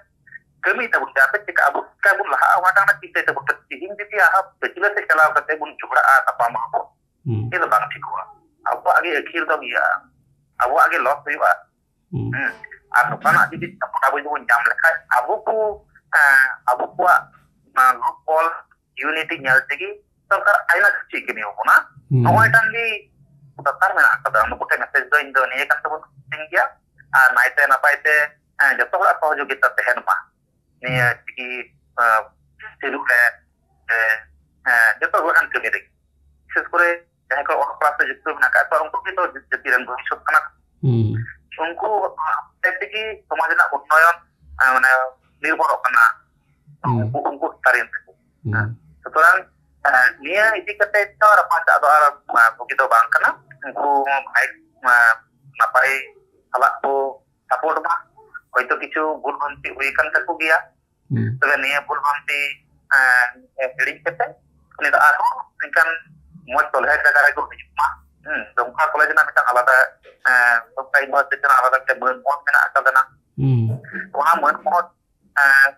ᱠᱟᱹᱢᱤ ᱛᱟᱵᱚᱱ ᱯᱮ, ᱟᱯᱮ ᱪᱮᱠᱟ ᱟᱵᱚ ᱪᱮᱠᱟ ᱵᱚᱱ ᱞᱟᱦᱟᱜᱼᱟ ᱚᱱᱟᱴᱟᱝ ᱚᱱᱟ ᱪᱤᱱᱛᱟᱹᱭ ᱛᱟᱵᱚᱱ ᱯᱮ᱾ ᱛᱤᱦᱤᱧ ᱡᱩᱫᱤ ᱟᱨᱦᱚᱸ ᱯᱟᱹᱪᱷᱞᱟᱹ ᱥᱮᱫ ᱪᱟᱞᱟᱣ ᱠᱟᱛᱮ ᱵᱚᱱ ᱡᱷᱚᱜᱽᱲᱟᱜᱼᱟ, ᱛᱟᱯᱟᱢᱟ ᱵᱚᱱ, ᱦᱩᱸ᱾ ᱱᱤᱭᱟᱹ ᱫᱚ ᱵᱟᱝ ᱴᱷᱤᱠᱚᱜᱼᱟ᱾ ᱟᱵᱚᱣᱟᱜ ᱜᱮ ᱟᱹᱠᱷᱤᱨ ᱫᱚ ᱤᱭᱟᱹᱜᱼᱟ, ᱟᱵᱚᱣᱟᱜ ᱜᱮ ᱞᱚᱥ ᱦᱩᱭᱩᱜᱼᱟ᱾ ᱦᱩᱸ᱾ ᱦᱮᱸ᱾ ᱟᱨ ᱱᱚᱝᱠᱟᱱᱟᱜ ᱡᱩᱫᱤ support ᱟᱵᱚ ᱡᱩᱫᱤ ᱵᱚᱱ ᱧᱟᱢ ᱞᱮᱠᱷᱟᱡ, ᱟᱵᱚ ᱠᱚ, ᱦᱮᱸ, ᱟᱵᱚ ᱠᱚᱣᱟᱜ ᱚᱱᱟ loophole unity ᱧᱮᱞ ᱛᱮᱜᱮ ᱥᱚᱨᱠᱟᱨ ᱟᱭᱢᱟ ᱠᱤᱪᱷᱩᱭ ᱠᱟᱹᱢᱤ ᱟᱵᱚᱱᱟ᱾ ᱦᱩᱸ᱾ ᱱᱚᱜᱼᱚᱭ ᱴᱟᱝ ᱜᱮ ᱫᱚᱨᱠᱟᱨ ᱢᱮᱱᱟᱜ ᱟᱠᱟᱫᱟ᱾ ᱱᱩᱠᱩ ᱴᱷᱮᱱ message ᱫᱚ ᱤᱧ ᱫᱚ ᱱᱤᱭᱟᱹ ᱠᱟᱱ ᱛᱟᱵᱚᱱ ᱛᱤᱧ ᱜᱮᱭᱟ᱾ ᱟᱨ ᱱᱟᱭᱛᱮ ᱱᱟᱯᱟᱭ ᱛᱮ, ᱦᱮᱸ, ᱡᱚᱛᱚ ᱦᱚᱲᱟᱜ ᱥᱚᱦᱚᱡᱳᱜᱤᱛᱟ ᱛᱟᱦᱮᱱ ᱢᱟ᱾ ᱱᱤᱭᱟᱹ ᱪᱤᱠᱤ, ᱟᱸ, ᱪᱟᱹᱞᱩᱜ ᱨᱮ, ᱥᱮ, ᱦᱮᱸ, ᱡᱚᱛᱚ ᱞᱮᱠᱟᱱ ᱠᱟᱹᱢᱤ ᱨᱮᱜᱮ᱾ ᱵᱤᱥᱮᱥ ᱠᱚᱨᱮ ᱡᱟᱦᱟᱸᱭ ᱠᱚ ᱚᱞᱚᱜ ᱯᱟᱲᱦᱟᱜ ᱥᱟᱶ ᱡᱩᱠᱛᱚ ᱢᱮᱱᱟᱜ ᱟᱠᱟᱫ ᱠᱚᱣᱟ, ᱩᱱᱠᱩ ᱜᱮᱛᱚ ᱡᱟᱹᱛᱤ ᱨᱮᱱ ᱵᱷᱚᱵᱤᱥᱥᱚᱛ ᱠᱟᱱᱟ ᱠᱚ᱾ ᱦᱩᱸ᱾ ᱩᱱᱠᱩ ᱦᱚᱛᱮ ᱛᱮᱜᱮ ᱥᱚᱢᱟᱡᱽ ᱨᱮᱱᱟᱜ ᱩᱱᱱᱚᱭᱚᱱ, ᱟᱸ, ᱢᱟᱱᱮ, ᱱᱤᱨᱵᱷᱚᱨᱚᱜ ᱠᱟᱱᱟ᱾ ᱦᱩᱸ᱾ ᱩᱱᱠᱩ, ᱩᱱᱠᱩ ᱪᱮᱛᱟᱱ ᱨᱮ᱾ ᱦᱩᱸ᱾ ᱦᱮᱸ᱾ ᱥᱩᱛᱚᱨᱟᱝ, ᱟᱸ, ᱱᱤᱭᱟᱹ ᱤᱫᱤ ᱠᱟᱛᱮ ᱫᱚ ᱨᱟᱯᱟᱪᱟᱜ ᱫᱚ ᱟᱨ, ᱟᱸ, ᱵᱩᱜᱤ ᱫᱚ ᱵᱟᱝ ᱠᱟᱱᱟ᱾ ᱩᱱᱠᱩ ᱵᱷᱟᱭ, ᱟᱸ, ᱱᱟᱯᱟᱭ ᱥᱟᱞᱟᱜ ᱠᱚ support ᱢᱟ᱾ ᱦᱚᱭᱛᱳ ᱠᱤᱪᱷᱩ ᱵᱷᱩᱞ ᱵᱷᱨᱟᱱᱛᱤ ᱦᱩᱭ ᱟᱠᱟᱱ ᱛᱟᱠᱚ ᱜᱮᱭᱟ᱾ ᱦᱩᱸ᱾ ᱛᱚᱵᱮ ᱱᱤᱭᱟᱹ ᱵᱷᱩᱞ ᱵᱷᱨᱟᱱᱛᱤ, ᱮᱸ, ᱦᱤᱲᱤᱧ ᱠᱟᱛᱮ ᱩᱱᱤ ᱫᱚ ᱟᱨᱦᱚᱸ ᱱᱤᱝᱠᱟᱱ ᱢᱚᱡᱽ ᱥᱚᱞᱦᱮ ᱡᱟᱭᱜᱟ ᱨᱮᱠᱚ ᱦᱤᱡᱩᱜ ᱢᱟ᱾ ᱦᱩᱸ, ᱫᱩᱢᱠᱟ ᱠᱚᱞᱮᱡᱽ ᱨᱮᱱᱟᱜ ᱢᱤᱫᱴᱟᱝ ᱟᱞᱟᱫᱟ, ᱮᱸ, ᱫᱩᱢᱠᱟ ᱤᱭᱩᱱᱤᱵᱷᱟᱨᱥᱤᱴᱤ ᱨᱮᱱᱟᱜ ᱟᱞᱟᱫᱟ ᱢᱤᱫᱴᱟᱝ ᱢᱟᱹᱱ ᱢᱚᱦᱚᱛ ᱢᱮᱱᱟᱜ ᱟᱠᱟᱫᱟ ᱱᱟᱝ᱾ ᱦᱩᱸ᱾ ᱚᱱᱟ ᱢᱟᱹᱱ ᱢᱚᱦᱚᱛ, ᱮᱸ,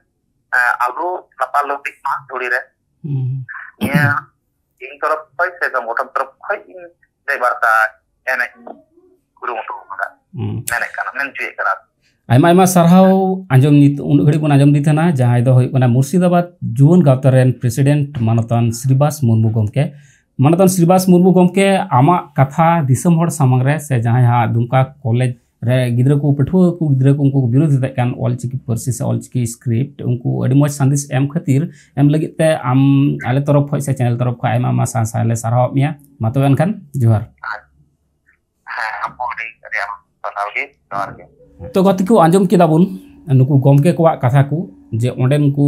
ᱮᱸ, ᱟᱞᱚ ᱞᱟᱯᱟᱞᱳᱯᱤᱜ ᱢᱟ ᱫᱷᱩᱲᱤ ᱨᱮ᱾ ᱦᱩᱸ᱾ ᱱᱤᱭᱟᱹ ᱤᱧ ᱛᱚᱨᱚᱯ ᱠᱷᱚᱡ ᱥᱮ ᱥᱚᱝᱜᱚᱴᱷᱚᱱ ᱛᱚᱨᱚᱯ ᱠᱷᱚᱡ ᱤᱧ ᱞᱟᱹᱭ ᱵᱟᱨᱛᱟ ᱮᱱᱮᱡ ᱤᱧ ᱠᱩᱨᱩᱢᱩᱴᱩ ᱟᱠᱟᱫᱟ᱾ ᱦᱩᱸ᱾ ᱢᱮᱱᱮᱫ ᱠᱟᱱᱟ, ᱢᱮᱱ ᱦᱚᱪᱚᱭᱮᱫ ᱠᱟᱱᱟ᱾ ᱟᱭᱢᱟ ᱟᱭᱢᱟ ᱥᱟᱨᱦᱟᱣ᱾ ᱟᱸᱡᱚᱢ ᱱᱤᱛ, ᱩᱱᱟᱹᱜ ᱜᱷᱟᱹᱲᱤᱡ ᱵᱚᱱ ᱟᱸᱡᱚᱢ ᱤᱫᱤ ᱛᱟᱦᱮᱱᱟ, ᱡᱟᱦᱟᱸᱭ ᱫᱚ ᱦᱩᱭᱩᱜ ᱠᱟᱱᱟ ᱢᱩᱨᱥᱤᱫᱟᱵᱟᱫᱽ ᱡᱩᱣᱟᱹᱱ ᱜᱟᱶᱛᱟ ᱨᱮᱱ ᱯᱨᱮᱥᱤᱰᱮᱱᱴ ᱢᱟᱱᱚᱛᱟᱱ ᱥᱨᱤᱵᱟᱥ ᱢᱩᱨᱢᱩ ᱜᱚᱢᱠᱮ᱾ ᱢᱟᱱᱚᱛᱟᱱ ᱥᱨᱤᱵᱟᱥ ᱢᱩᱨᱢᱩ ᱜᱚᱢᱠᱮ, ᱟᱢᱟᱜ ᱠᱟᱛᱷᱟ ᱫᱤᱥᱚᱢ ᱦᱚᱲ ᱥᱟᱢᱟᱝ ᱨᱮ ᱥᱮ ᱡᱟᱦᱟᱸᱭ ᱦᱟᱸᱜ ᱫᱩᱢᱠᱟ ᱠᱚᱞᱮᱡᱽ ᱨᱮ ᱜᱤᱫᱽᱨᱟᱹ ᱠᱚ, ᱯᱟᱹᱴᱷᱩᱣᱟᱹ ᱠᱚ, ᱜᱤᱫᱽᱨᱟᱹ ᱠᱚ, ᱩᱱᱠᱩ ᱠᱚ ᱵᱤᱨᱳᱫ ᱮᱫ ᱠᱟᱱ ᱚᱞᱪᱤᱠᱤ ᱯᱟᱹᱨᱥᱤ ᱥᱮ ᱚᱞᱪᱤᱠᱤ ᱥᱠᱨᱤᱯᱴ, ᱩᱱᱠᱩ ᱟᱹᱰᱤ ᱢᱚᱡᱽ ᱥᱟᱸᱫᱮᱥ ᱮᱢ ᱠᱷᱟᱹᱛᱤᱨ, ᱮᱢ ᱞᱟᱹᱜᱤᱫ ᱛᱮ ᱟᱢ ᱟᱞᱮ ᱛᱚᱨᱚᱯ ᱠᱷᱚᱡ ᱥᱮ ᱪᱮᱱᱮᱞ ᱛᱚᱨᱚᱯ ᱠᱷᱚᱡ ᱟᱭᱢᱟ ᱟᱭᱢᱟ ᱥᱟᱭ ᱥᱟᱭ ᱞᱮ ᱥᱟᱨᱦᱟᱣ ᱮᱫ ᱢᱮᱭᱟ᱾ ᱢᱟ ᱛᱚᱵᱮ ᱮᱱᱠᱷᱟᱱ ᱡᱚᱦᱟᱨ᱾ ᱦᱮᱸ, ᱟᱢ ᱦᱚᱸ ᱟᱹᱰᱤ ᱟᱹᱰᱤ ᱟᱭᱢᱟ ᱥᱟᱨᱦᱟᱣ ᱜᱮ, ᱡᱚᱦᱟᱨ ᱜᱮ᱾ ᱛᱚ ᱜᱟᱛᱮ ᱠᱚ, ᱟᱸᱡᱚᱢ ᱠᱮᱫᱟ ᱵᱚᱱ ᱱᱩᱠᱩ ᱜᱚᱢᱠᱮ ᱠᱚᱣᱟᱜ ᱠᱟᱛᱷᱟ ᱠᱚ, ᱡᱮ ᱚᱸᱰᱮᱱ ᱠᱚ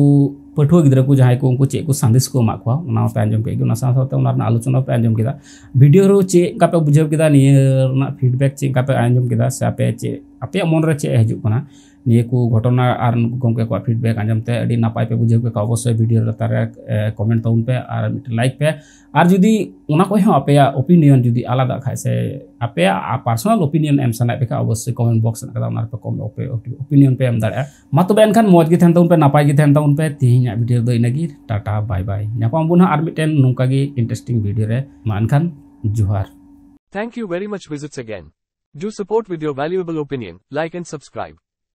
ᱯᱟᱹᱴᱷᱩᱣᱟᱹ ᱜᱤᱫᱽᱨᱟᱹ ᱠᱚ ᱡᱟᱦᱟᱸᱭ ᱠᱚ, ᱩᱱᱠᱩ ᱪᱮᱫ ᱠᱚ ᱥᱟᱸᱫᱮᱥ ᱠᱚ ᱮᱢᱟᱜ ᱠᱚᱣᱟ, ᱚᱱᱟ ᱦᱚᱸᱯᱮ ᱟᱸᱡᱚᱢ ᱠᱮᱫ ᱜᱮ, ᱚᱱᱟ ᱥᱟᱶ ᱥᱟᱶᱛᱮ ᱚᱱᱟ ᱨᱮᱱᱟᱜ ᱟᱞᱳᱪᱚᱱᱟ ᱯᱮ ᱟᱸᱡᱚᱢ ᱠᱮᱫᱟ᱾ ᱵᱷᱤᱰᱤᱭᱳ ᱨᱮ ᱪᱮᱫ ᱞᱮᱠᱟ ᱯᱮ ᱵᱩᱡᱷᱟᱹᱣ ᱠᱮᱫᱟ, ᱱᱤᱭᱟᱹ ᱨᱮᱱᱟᱜ ᱯᱷᱤᱰᱵᱮᱠ ᱪᱮᱫ ᱞᱮᱠᱟ ᱯᱮ ᱟᱸᱡᱚᱢ ᱠᱮᱫᱟ, ᱥᱮ ᱟᱯᱮ ᱪᱮᱫ, ᱟᱯᱮᱭᱟᱜ ᱢᱚᱱ ᱨᱮ ᱪᱮᱫ ᱦᱤᱡᱩᱜ ᱠᱟᱱᱟ ᱱᱤᱭᱟᱹ ᱠᱚ ᱜᱷᱚᱴᱚᱱᱟ ᱟᱨ ᱱᱩᱠᱩ ᱜᱚᱢᱠᱮ ᱠᱚᱣᱟᱜ ᱯᱷᱤᱰᱵᱮᱠ ᱟᱸᱡᱚᱢ ᱛᱮ? ᱟᱹᱰᱤ ᱱᱟᱯᱟᱭ ᱯᱮ ᱵᱩᱡᱷᱟᱹᱣ ᱠᱮᱫ ᱠᱷᱟᱱ ᱚᱵᱚᱥᱥᱳᱭ ᱵᱷᱤᱰᱤᱭᱳ ᱞᱟᱛᱟᱨ ᱨᱮ, ᱮ, ᱠᱚᱢᱮᱱᱴ ᱛᱟᱵᱚᱱ ᱯᱮ ᱟᱨ ᱢᱤᱫᱴᱮᱱ ᱞᱟᱭᱤᱠ ᱯᱮ᱾ ᱟᱨ ᱡᱩᱫᱤ ᱚᱱᱟ ᱠᱷᱚᱱ ᱦᱚᱸ ᱟᱯᱮᱭᱟᱜ ᱚᱯᱤᱱᱤᱭᱚᱱ ᱡᱩᱫᱤ ᱟᱞᱟᱫᱟ ᱠᱷᱟᱡ ᱥᱮ ᱟᱯᱮᱭᱟᱜ ᱯᱟᱨᱥᱚᱱᱟᱞ ᱚᱯᱤᱱᱤᱭᱚᱱ ᱮᱢ ᱥᱟᱱᱟᱭᱮᱫ ᱯᱮ ᱠᱷᱟᱡ, ᱚᱵᱚᱥᱥᱳᱭ ᱠᱚᱢᱮᱱᱴ ᱵᱚᱠᱥ ᱢᱮᱱᱟᱜ ᱠᱟᱫᱟ, ᱚᱱᱟ ᱨᱮᱯᱮ ᱠᱚᱢ ᱚᱯᱤᱱᱤᱭᱚᱱ ᱯᱮ ᱮᱢ ᱫᱟᱲᱮᱭᱟᱜᱼᱟ᱾ ᱢᱟ ᱛᱚᱵᱮ ᱮᱱᱠᱷᱟᱱ ᱢᱚᱡᱽ ᱜᱮ ᱛᱟᱦᱮᱱ ᱛᱟᱵᱚᱱ ᱯᱮ, ᱱᱟᱯᱟᱭ ᱜᱮ ᱛᱟᱦᱮᱱ ᱛᱟᱵᱚᱱ ᱯᱮ᱾ ᱛᱮᱦᱮᱧᱟᱜ ᱵᱷᱤᱰᱤᱭᱳ ᱫᱚ ᱤᱱᱟᱹᱜᱮ, ᱴᱟᱴᱟ ᱵᱟᱭ ᱵᱟᱭ᱾ ᱧᱟᱯᱟᱢ ᱟᱵᱚᱱ ᱦᱟᱸᱜ ᱟᱨ ᱢᱤᱫᱴᱮᱱ ᱱᱚᱝᱠᱟ ᱜᱮ ᱤᱱᱴᱟᱨᱮᱥᱴᱤᱝ ᱵᱷᱤᱰᱤᱭᱳ ᱨᱮ᱾ ᱢᱟ ᱮᱱᱠᱷᱟᱱ ᱡᱚᱦᱟᱨ᱾ Thank you very much. Visits again. Do support with your valuable opinion, like and subscribe.